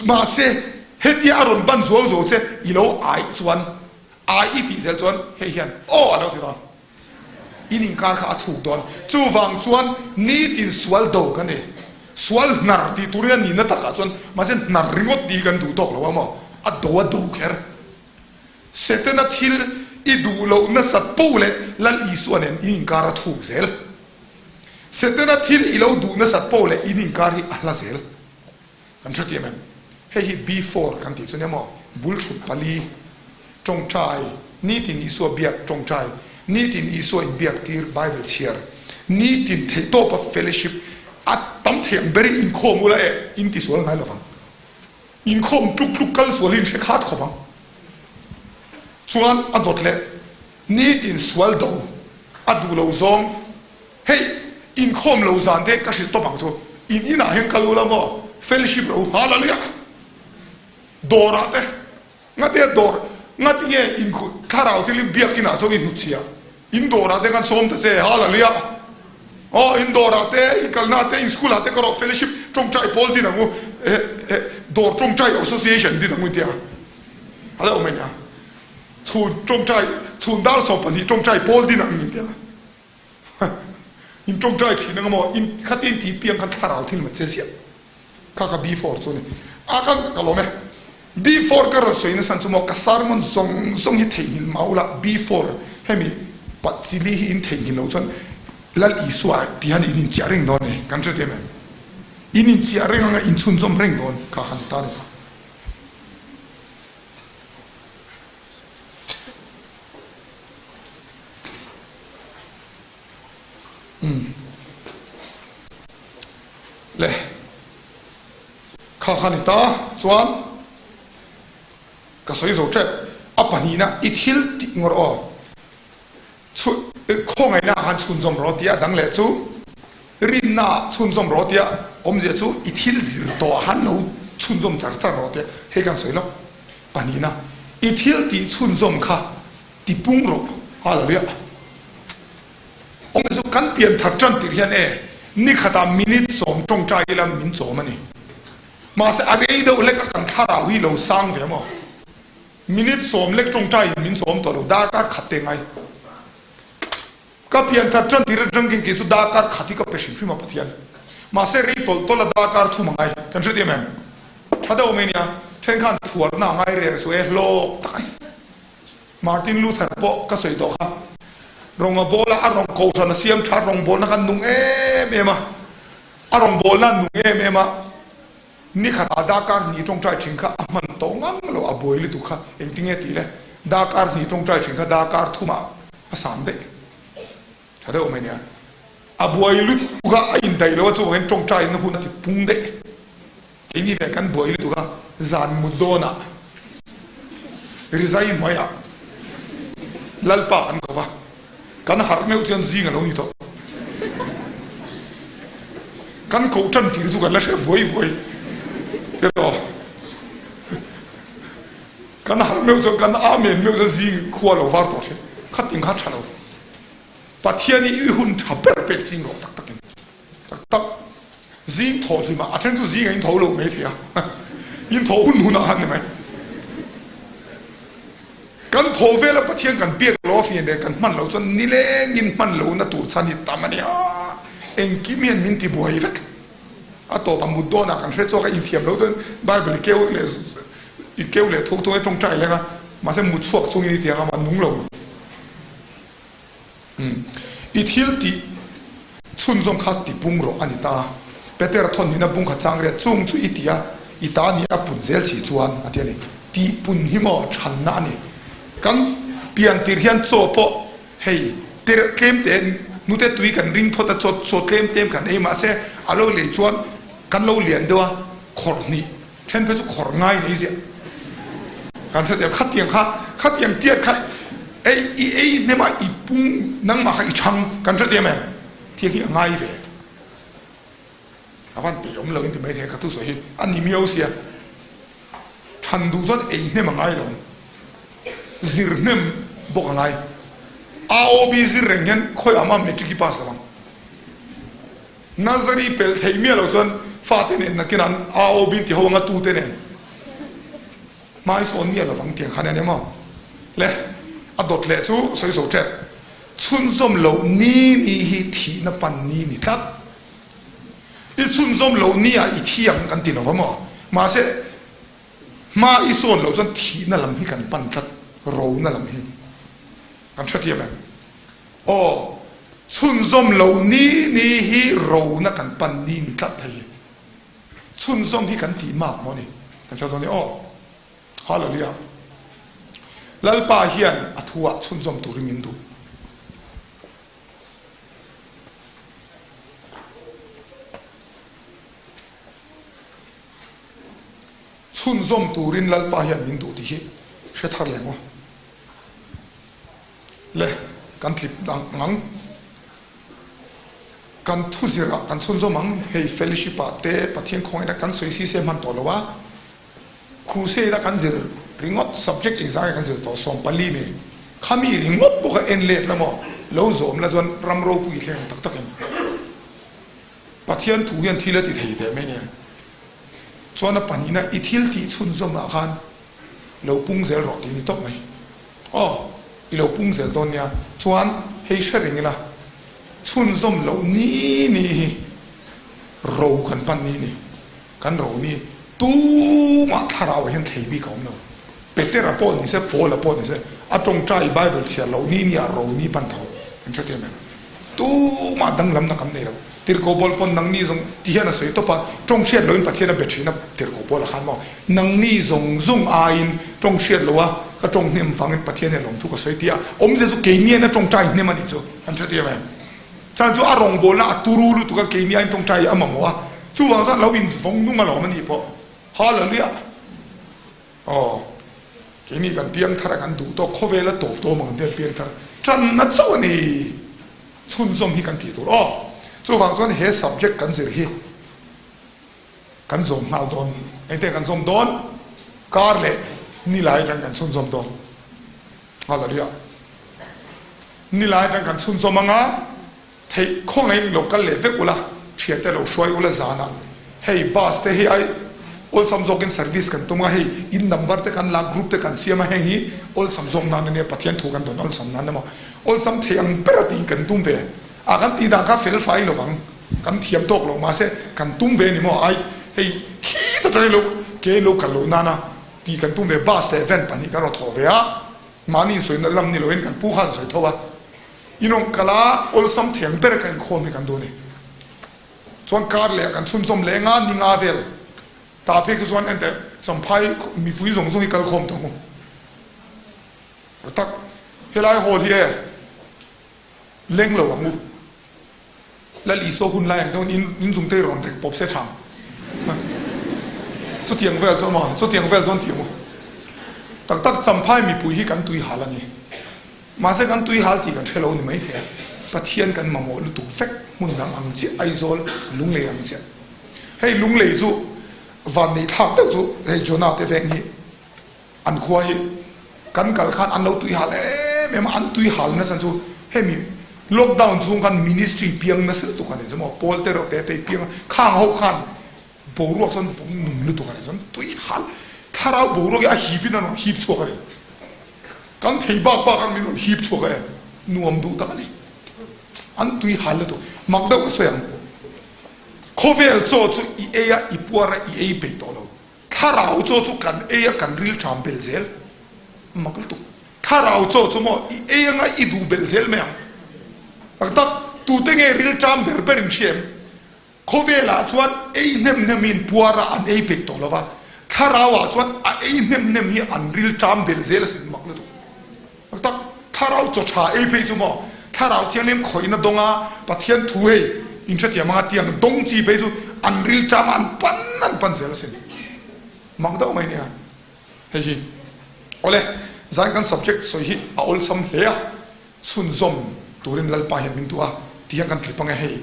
Mahse, hetia a rawn ban zuau zuau che i lo ai chuan, ai i tih zel chuan hei hian aw a lo ti dawn. In inkar kha a thuk dawn. Chuvang chuan nitin sual do kan ni. Sual hnar tih turin a nihna takah chuan mahse hnar ringawt tih hi kan duh tawk lo a maw? A do a do kher. Setana thil i duh loh nasat poh leh Lal Isua nen in inkar a thuk zel. Setana thil i lo duh nasat poh leh in inkar hi a hla zel. Kan hrethiam em? Hei hi B-four kan tih chu nia maw? Bul thut pali, tawngtai, nitin Isua biak tawngtai, nitin Isua inbiak tir Bible chhiar, nitin theihtawpa fellowship a tam thei ang berin inkhawm ula e, in tisual ngai lovang. Inkhawm tluk tluk kal sual hi in hre khat khawp ang. Chuan a dawt leh nitin sual do a duh lo zawng Hei, inkhawm lo zan te ka hrilh tawp ang chu. In inah hian kal ula maw? Fellowship ro hallelujah! Dawrah te, ngatia dawr, ngati nge in thlarau thil in biak inah chuan i hnutchhia? In dawrah te khan sawm ta che, hallelujah! Aw, in dawrah te, in kalna te, in school ah te ka rawh fellowship tawngtai pawl din ang u, dawr tawngtai association din ang u intia. A lo awm a nia. Chhun tawngtai, chhun dar 12 tawngtai pawl din ang intia. In tawngtai thin anga maw? In khat in tih piang khan thlarau thil mat che ziah. Kha kha before chu a ni. A kan ka lawm e. Before ka rawn sawi nasa chu maw ka sermon zawng zawng hi theihnghilh mah ula before hemi pat chili hi in theihnghilh loh chuan Lal Isua tih hian in inchiah reng dawn a ni. Kan hre thiam em? In inchiah reng anga in chhunzawm reng dawn kha kha ni ta a ni ta. Umm. Le. Kha kha ni ta chuan ka sawi zo tep. A pahnihna i thil tih ngawr aw. Chhu khawngaihna ah khan chhunzawm rawh tia dang leh chu rinna ah chhunzawm rawh tia awmzia chu i thil zir tawh ah khan lo chhunzawm char char rawh tia hei kan sawi lawk. Pahnihna i thil tih chhunzawm kha Ti pung rawh, Hallelujah. Awm chu kan pian thar tan tir hian e, ni khatah minute sawm tawngtai ila min chawm a ni. Mahse a rei deuh hlek a kan thlarau hi lo sang ve maw? Minute sawm lek tawngtai in min chawm tawh lo, darkar khat te ngai. Ka pian thar tan tir atang keng kei chu darkar khat hi ka pe hrim hrim a Pathian. Mahse rei tawlh tawlh a darkar thum a ngai. Kan hre tiam em? Tha deuh mai nia, thenkhan phuarna a ngai reng chu e, hlawk tak a ni. Martin Luther pawh ka sawi tawh kha. Rawng a bawl a, a rawng kohhran a siam tha, rawngbawlna kha nung em em a, a rawngbawlna a nung em em a, nikhatah darkar hnih tawngtai thin kha a hman tawh ngang lo, a buai lutuk kha, engtinge tih le, darkar hnih tawngtai thin kha darkar thumah a sam daih, tha deuh mai nia, a buai lutuk a, a indaih lo a, chuvangin tawngtaina hun a ti pung daih. Keini ve kan buai lutuk a, zan mut dawnah rizai hnuaiah Lalpa kan ko va, kan harh meuh chuan zing a lo ni tawh. Kan koh tan tir chu kan la hre vuai vuai erawh kan harh meuh chuan kan amen meuh chuan zing khua lo var tawh thin. Khatin kha tha lo. Pathian hi i hun tha ber pek ching rawh tak takin. Tak tak, zing thawh hlim ah a then chu zing ah in tho lo mai thei a, in thawh hun hun ah khan ni mai. Kan thawh vel a Pathian kan biak lo a fian leh kan hman lo chuan nileng in hman lo na tur chhan hi tam a nia, engkim hian min ti buai vek. A tawp a mut dawn ah kan hre chhuak a, inthiam lo dawn Bible i keu leh i keu leh thuk thuk a i tawngtai leng a, mahse mut chhuak chungin i tiang a mah nung lo. I thil tih chhunzawm kha tipung rawh a ni ta. Petera thawn nihna bung kha chang riat chung chu i ti a, i ta ni a pun zel si chuan a ti a ni. Tihpun hi maw thanna a ni. Kan pian tir hian chaw pawh hei tirh tlem te nute tui kan ring phawt a, chaw chaw tlem tlem kan ei mahse a lo lei chuan kan lo lian deuh a, khawrh hnih Then phei chu khawrh ngai nei ziah. Kan hre teh khatiang kha khatiang tiat kha ei i ei hnem a i pung nangmah kha i chhang kan hre teh em? Thiang hi a ngai ve. A van peih awm lo in ti mai thei ka thusawi hi a ni miau sia. Than duh chuan ei hnem a ngai lo. Zir hnem bawk a ngai. AOB zir reng hian khawiah mah matric i pass lo ang. Nursery pel thei miah lo chuan fate nen nakin an AOB in ti ho anga tute nen hmai sawn miah lovang tiang khan a ni maw? Le a dawt leh chu sawi zo tep. Chhunzawm loh ni ni hi thihna pan ni ni tlat. I chhunzawm loh ni ah i thi ang kan ti lova maw? Mahse hma i sawn loh chuan thihna lam hi kan pan tlat, rona lam hi kan hrethiam em? Aw, chhunzawm lo ni ni hi rona kan pan ni ni tlat thei hi. Chhunzawm hi kan tih mak maw ni? Kan hria dawn e aw. Hallelujah. Lalpa hian a thu ah chhunzawm turin min duh. Chhunzawm turin Lalpa hian min duh tih hi hre thar leh maw? Le kan tlip ang ang. Kan thuzirah kan chhunzawm ang, hei fellowship ah te Pathian khawngaihna kan sawi si se hman tawh lo a, crusade a kan zir ringawt subject engzah nge kan zir tawh 14 mi khami ringawt pawh kha en let la maw lo zawm la chuan ram ropui thleng ang tak takin Pathian thu hian thil a ti thei teh mai nia. Chuan a pahnihna i thil tih chhunzawm ah khan lo pung zel rawh tih a ni tawp mai. Aw, i lo pung zel dawn nia. Chuan hei hre reng ila, chhunzawm loh ni ni hi ro kan pan ni ni, kan ro ni tumah thlarau ah hian thlei bik a awm lo. Petera pawh ni se, Paula pawh ni se, a tawngtai Bible chhiar loh ni ni ah ro ni pan tho kan hre tir em? Tumah danglamna kan nei lo. Tirhkoh Paul pawn nangni zawng ti hian a sawi tawp a, tawng hriat loin Pathian a be thin a, Tirhkoh Paula khan maw, nangni zawng zawng aiin tawng hriat loa ka tawng hnem vangin Pathian hian lawmthu ka sawi tih a awmzia chu keinian a tawngtai hnem a nih chu kan hre tir em? Chan chu a rawngbawlna a turu lutuk a, keini aiin tawngtai a mamawh a, chuvang chuan lo invawng nung alawm a nih pawh. Hallelujah! Aw, keini kan piang thar a kan duh tawk khawvel a tawp tawm ang an tian piang thar tanna chauh a ni. Chhunzawm hi kan tih tur aw. Chuvang chuan he subject kan zir hi kan zawm nghal dawn. Engte kan zawm dawn? Kar leh nilai atang kan chhunzawm dawn. Hallelujah. Nilai atang kan chhunzawm anga. Theih khawngaihin lo kal leh vek ula, thiante lo hruai ula zanah hei bus te hi ai awlsam zawkin service kan tum a, hei in number te kan la group te kan siam a, heng hi awlsam zawk nan ania Pathian thu kan dawn awlsam nan emaw awlsam theih ang ber a tiin kan tum ve a, kan tih dan kha fel fai lovang kan thiam tawk lo mahse kan tum ve ni maw ai hei khita tangin lo ke lo kal loh nana tih kan tum ve bus leh van pahnih kan rawn thawh ve a, mahni insawi lam ni loin kan pu khan sawi tho a. Inawm kal a, awlsam theng ber ka inkhawm hi kan duh a ni. Chuan kar leh kan chhunzawm leh nga ni nga vel ta phei khi chuan enteh Champhai mipui zawng zawng hi kal khawm tawh ang u. Tak helai hall hi e leng lo ang u. Lal Isua hun lai ang chuan in zung te hi rawn rek pawp se tha ang. Chutiang vel chuan maw chutiang vel chuan ti ang u. Tak tak Champhai mipui hi kan tui hal a ni. Mahse kan tui hal tih kan hre lo ni mai thei a, Pathian kan mamawh lutuk vek hmun dang ang chiah Aizawl Lunglei ang chiah. Hei Lunglei chu van nei thlak deuh chu hei Jonah te veng hi an khua hi kan kal khan an lo tui hal em em a, an tui hal nasa chu hemi lockdown chhung khan ministry piang nasa lutuk a ni chu maw pawl te reuh te te piang a khang ho khan Boruak chuan vawng nung lutuk a ni chuan tui hal thlarau boruak hi a hip in a rawn hip chhuak a ni. Kan thei bak bak ang min rawn hip chhuak a e. Nuam duh tak a ni. An tui hal lutuk. Mak deuh ka sawi ang. Khawvel chaw chu i ei a, i puar a, i ei peih tawh lo. Thlarau chaw chu kan ei a, kan ril ṭham bel zel. Mak lutuk. Thlarau chaw chu maw i ei anga i duh belh zel mai ang. Tak tak, tute nge rilṭam ber ber in hria em? Khawvelah chuan ei hnem hnem in puarah an ei peih tawh lo va, thlarauah chuan a ei hnem hnem hi an rilṭam belh zel a sin mak lutuk. Tak tak, thlarau chaw ṭha ei phei chu maw? Thlarau thianghlim khawihna dawnga Pathian thu hei in hrethiam anga tiang dawng chi phei chu an rilṭam an pan an pan zel a sin mak deuh mai nia. Hei hi awle, zan kan subject sawi hi a awlsam hle a, chhunzawm turin Lalpa hian min duh a, ti hian kan tlip ange hei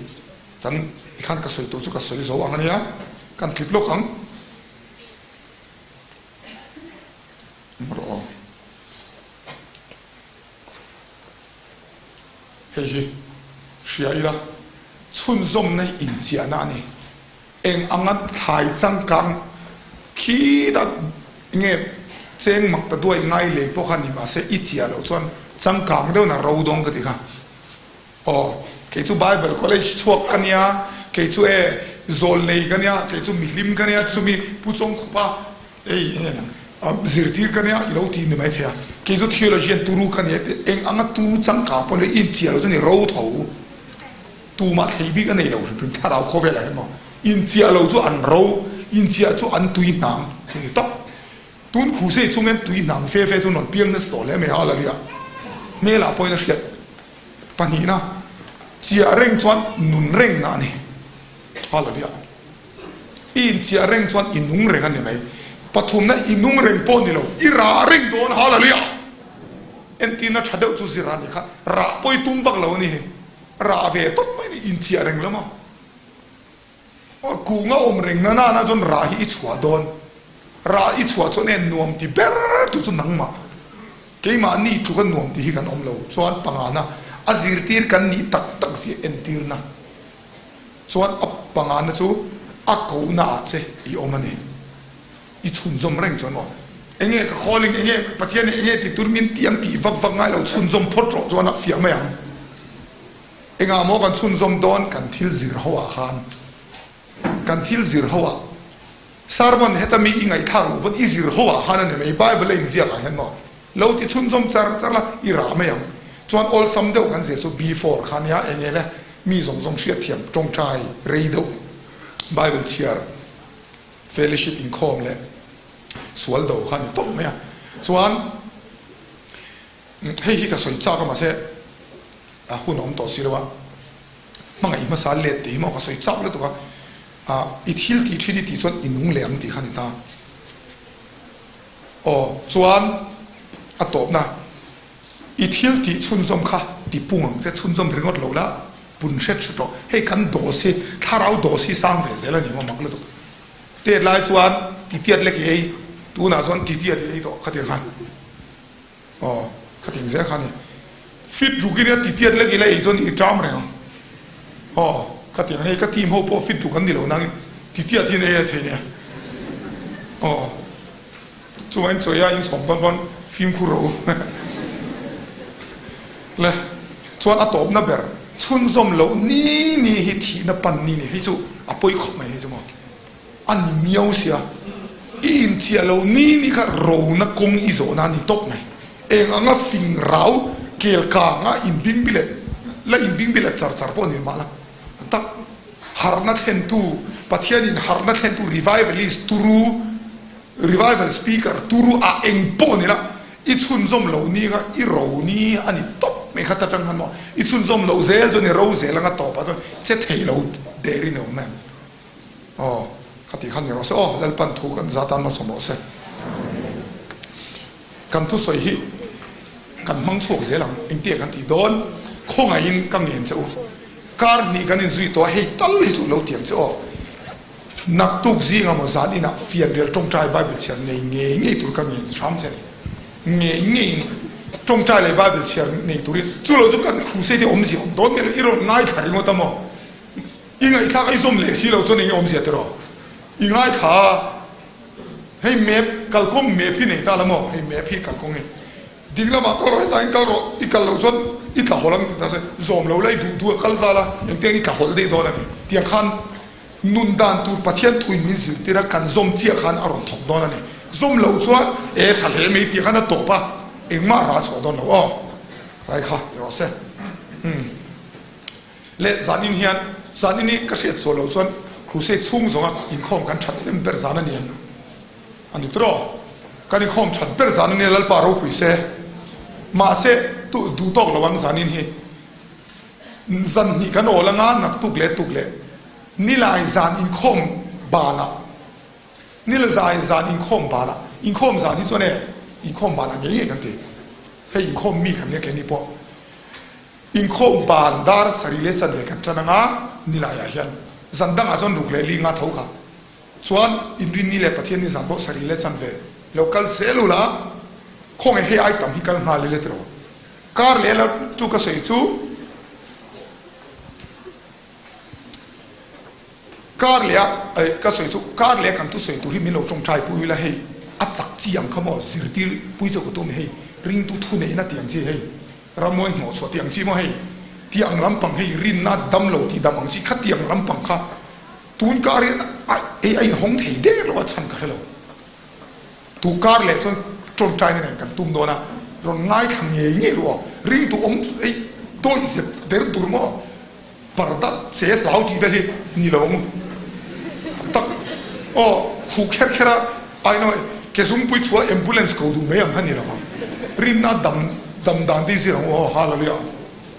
kan tikhan ka sawi tur chu ka sawi zo ang ania, kan tlip lawk ang. Rawh aw. Hei hi hria ila chhunzawmna hi inchiahna a ni. Eng anga thlai changkang khi ta nge cheng mak ta duai ngai lei pawh kha ni mahse i chiah loh chuan changkang deuhin a ro dawng ka ti kha. Aw, kei chu Bible college chhuak ka nia, kei chu e zawl nei ka nia, kei chu mihlim ka nia, chumi Pu Chawngkhupa ei eng eng ang zirtir ka nia i lo ti ni mai thei a, kei chu theologian turu ka nia eng anga turu changkang pawh ni in chiah loh chu ni ro tho. Tumah thlei bik a nei lo hrim hrim thlarau khawvel ah hian maw inchiah lo chu an ro, inchiah chu an tui hnang chu ni tawp. Tun khusei chung hian tui hnang fe fe chu rawn piang nasa tawh hle mai hallelujah. Hmelah pawhin a hriat pahnihna chiah reng chuan nun reng na a ni hallelujah. I inchiah reng chuan i nung reng a ni mai. Pathumna i nung reng pawh ni lo i rah reng dawn hallelujah. Entirna tha deuh chu zir a ni kha rah pawh i tum vak lo a ni hi. Rah ve tawp mai ni, inchiah reng lo maw? Aw, kunga awm reng na nana chuan rah hi i chhuah dawn. Rah i chhuah chuan e nuam ti ber tu chu nangmah. Keimahni tluka nuam ti hi kan awm lo. Chuan pangana a zirtir kan nih tak tak zia entirna. Chuan a pangana chu a kohna ah che i awm a ni. I chhunzawm reng chuan aw enge ka calling enge Pathian in enge ti tur min ti ang tih vak vak ngai lo chhunzawm phawt rawh chuan a fiah mai ang. Engah maw kan chhunzawm dawn kan thil zir ho ah khan kan thil zir ho ah sermon heta mi i ngaihthlak loh pawn i zir ho ah khan a ni mai Bible a inziak ah hian maw lo ti chhunzawm char char la i rah mai ang. Chuan awlsam deuh kan zir chu before kha nia enge le mi zawng zawng hriatthiam tawngtai rei deuh Bible chhiar Fellowship inkhawm leh sual do kha a ni tawp mai a. Chuan hei hi ka sawi chak a mahse a hun a awm tawh si lo a, hmangaih hmasa let tih hi maw ka sawi chak lutuk a, ah i thil tih thin i tih chuan i nung leh ang tih kha a ni ta. Aw chuan a tawpna i thil tih chhunzawm kha ti pung ang che chhunzawm ringawt lo la. Pun hret hret rawh. Hei kan dose hi thlarau dose hi sang ve zel a ni maw mak lutuk. Tet lai chuan titiat lek i ei, tunah chuan titiat i ei tawh khatiang khan. Aw khatiang zel kha a ni. Fit ruk i nia titiat lek i la ei chuan i ṭam reng ang. Aw khatiang hei ka team ho pawh fit ruk an ni lo nangin titiat hi an ei a thei nia. Aw. Chuan chawi a insawm dawn pawn fimkhur rawh u. Le chuan a tawpna ber chhunzawm loh ni ni hi thihna pan ni ni hei chu a pawi khawp mai hei chu maw. A ni miau sia i inchiah loh ni ni kha rona kawng i zawhna a ni tawp mai. Eng anga fing rau kel kanga inbingbilet la inbingbilet char char pawh ni mahla tak harhna thlentu Pathianin harhna thlentu revivalist turu Revival speaker turu a eng pawh ni la, i chhunzawm loh ni kha i ro ni a ni tawp mai kha ta tang khan maw, i chhunzawm loh zel chuan i ro zel anga tawpah chuan che thei lo der in a awm mai ang. Aw, kha tih khan ni rawh se aw, Lalpan thu kan za tan malsawm rawh se. Kan thusawi hi kan hmang chhuak zel ang, engtia kan tih dawn khawngaihin ka ngen che u. Kar hnih kan inzui tawh a, hei tal hi chu lo tiang che aw. Naktuk zinga maw zan inah fianrial tawngtai Bible chhiar nei ngei ngei tur ka ngen hram che a ni. Ngei ngeiin tawngtai leh Bible chhiar nei turin chu lo chu kan crusade awmzia awm dawn miah lo, i rawn ngaithla ringawt a maw? I ngaihthlak a i zawm leh si lo chuan enge awmzia tiraw? I ngaithla a, hei map kalkawng map hi nei ta la maw? Hei map hi kalkawng hi ding lamah kal rawh hetah hian kal rawh, i kal loh chuan i tla hawlh ang ti ta se, zawm lo la i duh duh a kal ta la engtiang i tla hawlh daih dawn a ni tiang khan Nun dan tur Pathian thuin min zirtir a, kan zawm chiah khan a rawn thawk dawn a ni. Zawm loh chuan e tha hle mai tih khan a tawp a, engmah a rah chhuah dawn lo aw. Rai kha ti rawh se. Umm. Leh zanin hian, zanin hi ka hriat sual loh chuan Crusade chhung zawnga inkhawm kan that em ber zan a ni em? A ni tiraw? Kan inkhawm that ber zan a nia Lalpa ropui se. Mahse, tu duh tawk lo ang zanin hi. Zan hnih kan awl anga naktuk leh tuk leh nilai zan inkhawm banah Nilzai zan inkhawm banah inkhawm zan hi chuan e inkhawm banah ngei ngei kan ti. Hei inkhawm mi kan nia keini pawh. Inkhawm ban dar sarih leh chanve kan tan anga nilaiah hian zan dangah chuan ruk leh li nga tho kha chuan Inrinni leh Pathianni zan pawh sarih leh chanve lo kal zel ula khawngaih hei ai tam hi kal nghal ila tiraw kar leh la chu ka sawi chu Kar leh a ka sawi chu kar leh a kan thusawi tur hi min lo tawngtai pui ila hei a chak chi ang kha maw zirtir pui chu ka tum hei ringtu thu neihna tih ang chi hei rammawi hnawh chhuah tih ang chi maw hei tih ang lampang hei rinna dam lo tih dam ang chi kha tih ang lampang kha tun kar hian a hei a inhawng thei der lo a chhan ka hre lo tu kar leh chuan tawngtaina nen kan tum dawn a rawn ngaithla ngei ngei ru aw ringtu awm hei dawihzep der tur maw. Parda che hlau tih vel hi ni lo ang u. Tak tak aw khuh kher kher a I know ke zungpui chhuah ambulance ko duh mai ang kha ni lo ang. Rinna dam dam dan te hi zir ang u aw hallelujah.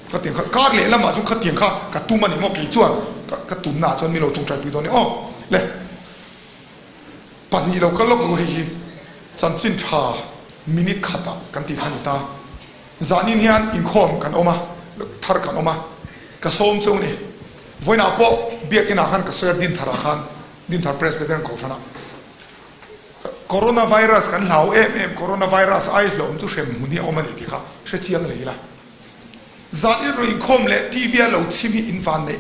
Khatiang kha kar leh lamah chu khatiang kha ka tum a ni maw kei chuan ka ka tumna ah chuan mi lo tawngtai pui dawn e aw le. 2 lo kal lawk u hei hi chanchin tha minute khatah kan tih kha a ni ta. Zanin hian inkhawm kan awm a, thar kan awm a, ka sawm chu ni. Vawiinah pawh biakinah khan ka sawi a Dintharah khan, Dinthar Presbyterian Kohhranah. Coronavirus kan hlau em em, coronavirus ai hlawm chu hrem hmun hi a awm a ni tih kha hre chiang leh ila. Zan in rawn inkhawm leh TV a lo chhim hi in van neih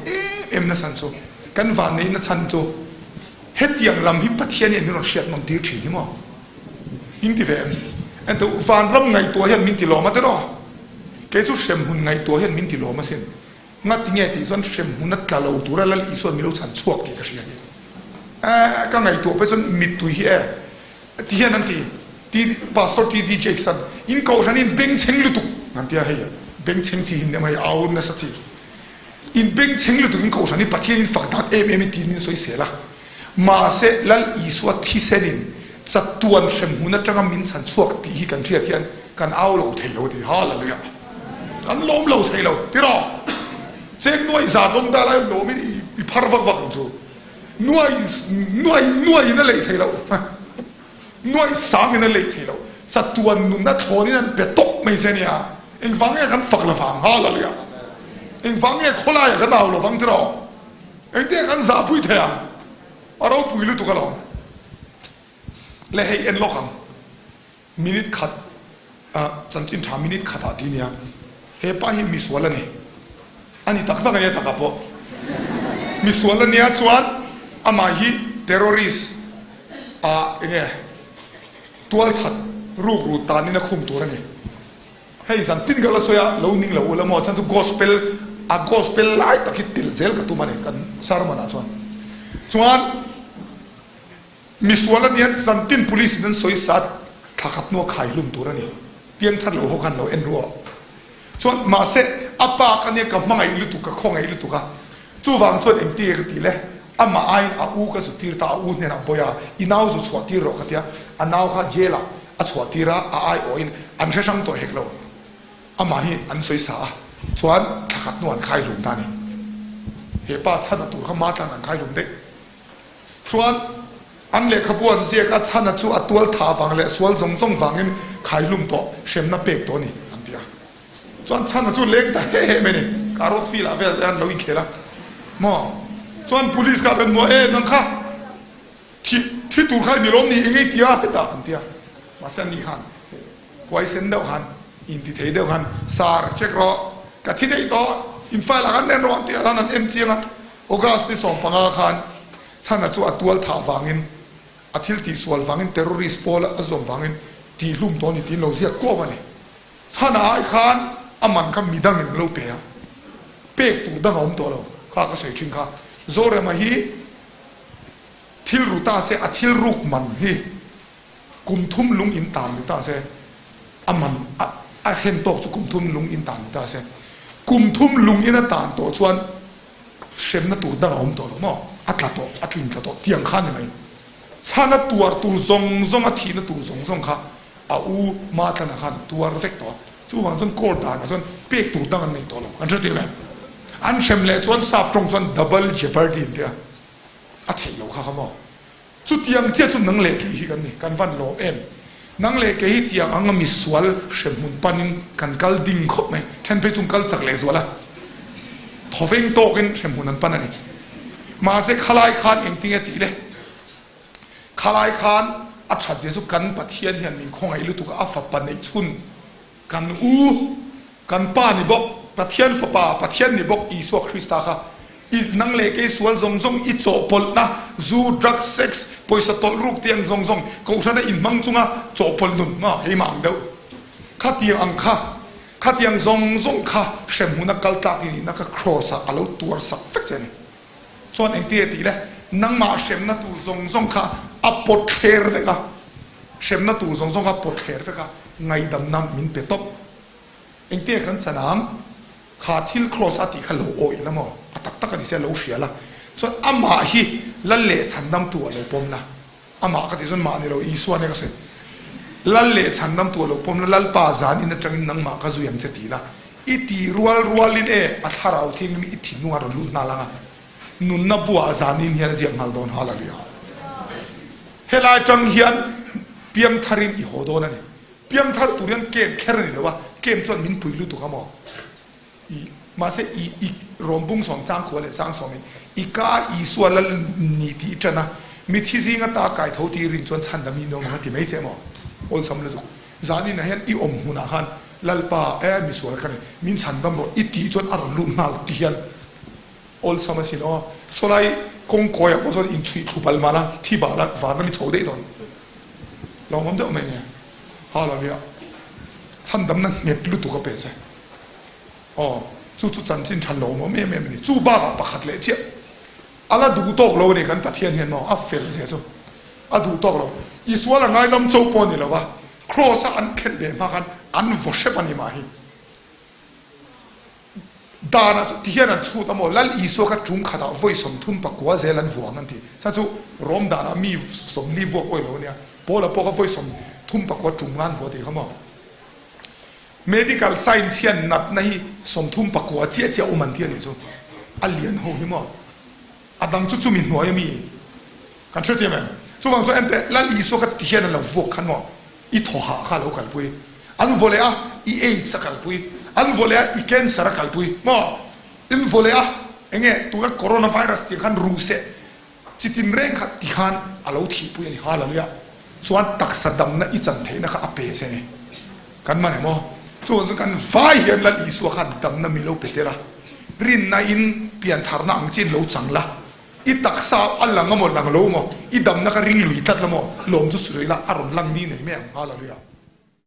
em em na chhan chu, kan van neih na chhan chu hetiang lam hi Pathian hian min rawn hriat nawn tir thin hi maw? In ti ve em? Enteh u, vanram ngaihtuah hian min ti lawm a tiraw? Kei chu hremhmun ngaihtuah hian min ti lawm asin. Ngati nge tih chuan hremhmun a tla lo tura Lal Isua'n min lo chhan chhuak tih ka hria hi. Eh, ka ngaihtuah pawh chuan mittui hi e. Ti hian an ti, T, Pastor TD Jakes an, in kohhran in bengchheng lutuk an ti a, hei bengchheng chi hi nem hei au nasa chi. In bengchheng lutuk in kohhran hi Pathian in fak dan em em i tiin min sawi sel a. Mahse Lal Isua thisen in chatuan hremhmun atanga min chhan chhuak tih hi kan hriat hian kan au lo thei lo ti, Hallelujah! Kan lawm lo thei lo tiraw? Cheng nuai zan awm ta lai lawm in i phar vak vak ang chu. Nuai nuai nuai in a lei thei lo. Nuai sang in a lei thei lo. Chatuan nunna thlawn in an pe tawp mai che nia. Engvang nge kan fak lovang? Hallelujah! Engvang nge khawlaiah kan au lovang tiraw? Engtiang kan zahpui thei ang? A ropui lutuk alawm. Le hei en lawk ang. Minute khat ah chanchin tha minute khat ah ti nia. He pa hi misual a ni. A ni tak tak a nia takah pawh. Misual a nia chuan amah hi terrorist ah enge tualthat rukru tanin a khum tur a ni. Hei zan tin ka la sawi a, lo ning lo ula maw chuan chu gospel a gospel lai tak hi tel zel ka tum a ni kan sermon ah chuan. Chuan misual a nia zan tin police in an sawi sat thla khat hnua khai hlum tur a ni. Piangthar lo ho khan lo en ruah. Chuan mahse a pa ka nia ka hmangaih lutuk ka khawngaih lutuk a, chuvang chuan engti nge ka tih le amah aiin a u ka zu tir ta a u hnenah bawi a i nau zu chhuah tir rawh ka tia a nau kha jail ah a chhuah tir a a aiawhin an hre hrang tawh hek lo amah hi an sawi sa a chuan thla khat hnu an khai hlum ta a ni he pa chhan a tur kha ma tlan an khai hlum daih chuan an lehkhabu an ziak a chhan a chu a tual tha vang leh sual zawng zawng vangin khai hlum tawh hremna pek tawh a ni an ti a. Chuan chhana chu leng ta he he mai ni. Carrot field ah vel te an lo inkhel a maw. Chuan police kha kan hmu a, e nang kha thi thi tur kha i ni lawm ni eng ei tia hetah an ti a. Mahse an ni khan huaisen deuh khan inti thei deuh khan sar check rawh ka thi daih tawh in file ah khan len rawh an ti a lan an en chiang a. August ni 15 khan chhana chu a tual thah vangin a thil tihsual vangin terrorist pawl a zawm vangin tihhlum tawh a ni tiin lo ziak kuau a ni. Chhan ai khan a man kha midangin an lo pe a, pek tur dang a awm tawh lo kha ka sawi thin kha. Zorema hi thil ru ta se, a thil ruk man hi kum thum lung in tan ni ta se, a man a hen tawk chu kum thum lung in tan ni ta se, kum thum lung in a tan tawh chuan. Hremna tur dang a awm tawh lo maw? A tla tawh, a tlin tla tawh tiang kha a ni mai. Chhana tuar tur zawng zawng, a thihna tur zawng zawng kha a u Matlana khan a tuar vek tawh a. Chuvang chuan court danah chuan pek tur dang an nei tawh lo. An hre tir em? An hrem leh chuan sap tawng chuan double jeopardy an ti a, a theih lo kha kha maw? Chutiang chiah chu nang leh kei hi kan ni, kan van lawm em? Nang leh kei hi tiang anga misual hremhmun panin kan kal ding khawp mai, then phei chung kal chak leh zual a, thawveng tawkin hremhmun an pan a ni. Mahse khalai khan engtinge tih le? Khalai khan a that zia chu kan Pathian hian min khawngaih lutuk a, a fapa neih chhun kan u, kan Pa ni bawk, Pathian Fapa, Pathian ni bawk Isua Krista kha i nang leh kei sual zawng zawng i chawhpawlhna, zu, drugs, sex, pawisa tawlh ruk tiang zawng zawng kohhrana inhmang chunga chawhpawlh nun maw keimah ang deuh khatiang ang kha, khatiang zawng zawng kha hremhmuna kal tlak i nihna kha Kraws ah a lo tuar sak vek che a ni. Chuan engtia tih le, nangmah hremna tur zawng zawng kha a pawt thler vek a, hremna tur zawng zawng kha a pawt thler vek a, ngaihdamna min pe tawp. Engtia kan chan ang, kha thil Kraws a tih kha lo awih la maw, a tak tak a ni sia lo hria la, chuan amah hi lal leh chhandamtu a lo pawm la. Amah ka tih chuan mah ni lo, Isua nia ka sawi. Lal leh chhandamtu a lo pawm la, Lalpa zan in atangin nangmah ka zui ang che ti la, i tih rual rualin e, a thlarau thianghlim i thinlung a rawn lut nghal ang a, nunna buah zan in hian a ziak nghal dawn Hallelujah. Helai atang hian piangtharin i haw dawn a ni. Piangthar tur hian kem kher a ni lo a, kem chuan min pui lutuk a maw? I, mahse i, i rawmbung sawm changkhua leh chang sawmin i ka Isua lal ni tih i ṭan a, mithi zinga ta kai tho tih i rin chuan chhandam i inawm ang a ti mai che maw? Awlsam lutuk. Zaninah hian i awm hmunah khan Lalpa, e misual ka ni, min chhandam rawh i tih chuan a rawn lut nghal ti hian awlsam a sin aw. Sawlai kawngkawiah pawh chuan inchhuih thlu pal mah la, thi bah la, vanram i chho daih dawn. Lawmawm deuh mai nia. Hallelujah. Chhandamna nghet lutuk a pe che. Aw, chu chu chanchin tha lawmawm em em a ni. Chu bakah pakhat leh chiah a la duh tawk lo a ni kan Pathian hian maw a fel zia chu a duh tawk lo. Isual a ngaidam chauh pawh a ni lo va, Kraws a an khet ve hma khan an vaw hrep a ni mah hi. Danah chu ti hian an chhut a maw, Lal Isua kha tum khatah vawi 30 pakua zel an vuang an ti. Chhan chu Rom danah mi 40 vuak awih lo a nia, Paula pawh kha vawi 30 pakua tum ngan vua tih kha maw. Medical science hian natna hi 39 chiah chiah awm an ti a nih chu. A lian ho hi maw? A dang chu chumi hnuai a mi kan hre thiam em? Chuvang chuan enteh Lal Isua kha ti hian a lo vuak khan maw? I thaw hah kha a lo kalpui. An vaw leh a, i AIDS a kalpui. An vaw leh a, i cancer a kalpui maw? In vaw leh a, enge tuna coronavirus tih khan ruh seh Chi tinreng kha ti khan a lo thihpui a ni. Hallelujah! Chuan taksa damna i chan theihna kha a pe che a ni. Kan man emaw? Chuan chu kan vai hian Lal Isua khan damna mi lo pe tel a, rinna in piantharna ang chin lo chang la, i taksa a lang emaw lang lo emaw, i damna kha ring lui tlat la maw, lawm chu sawi la, a rawn lang ni nei mai ang. Hallelujah!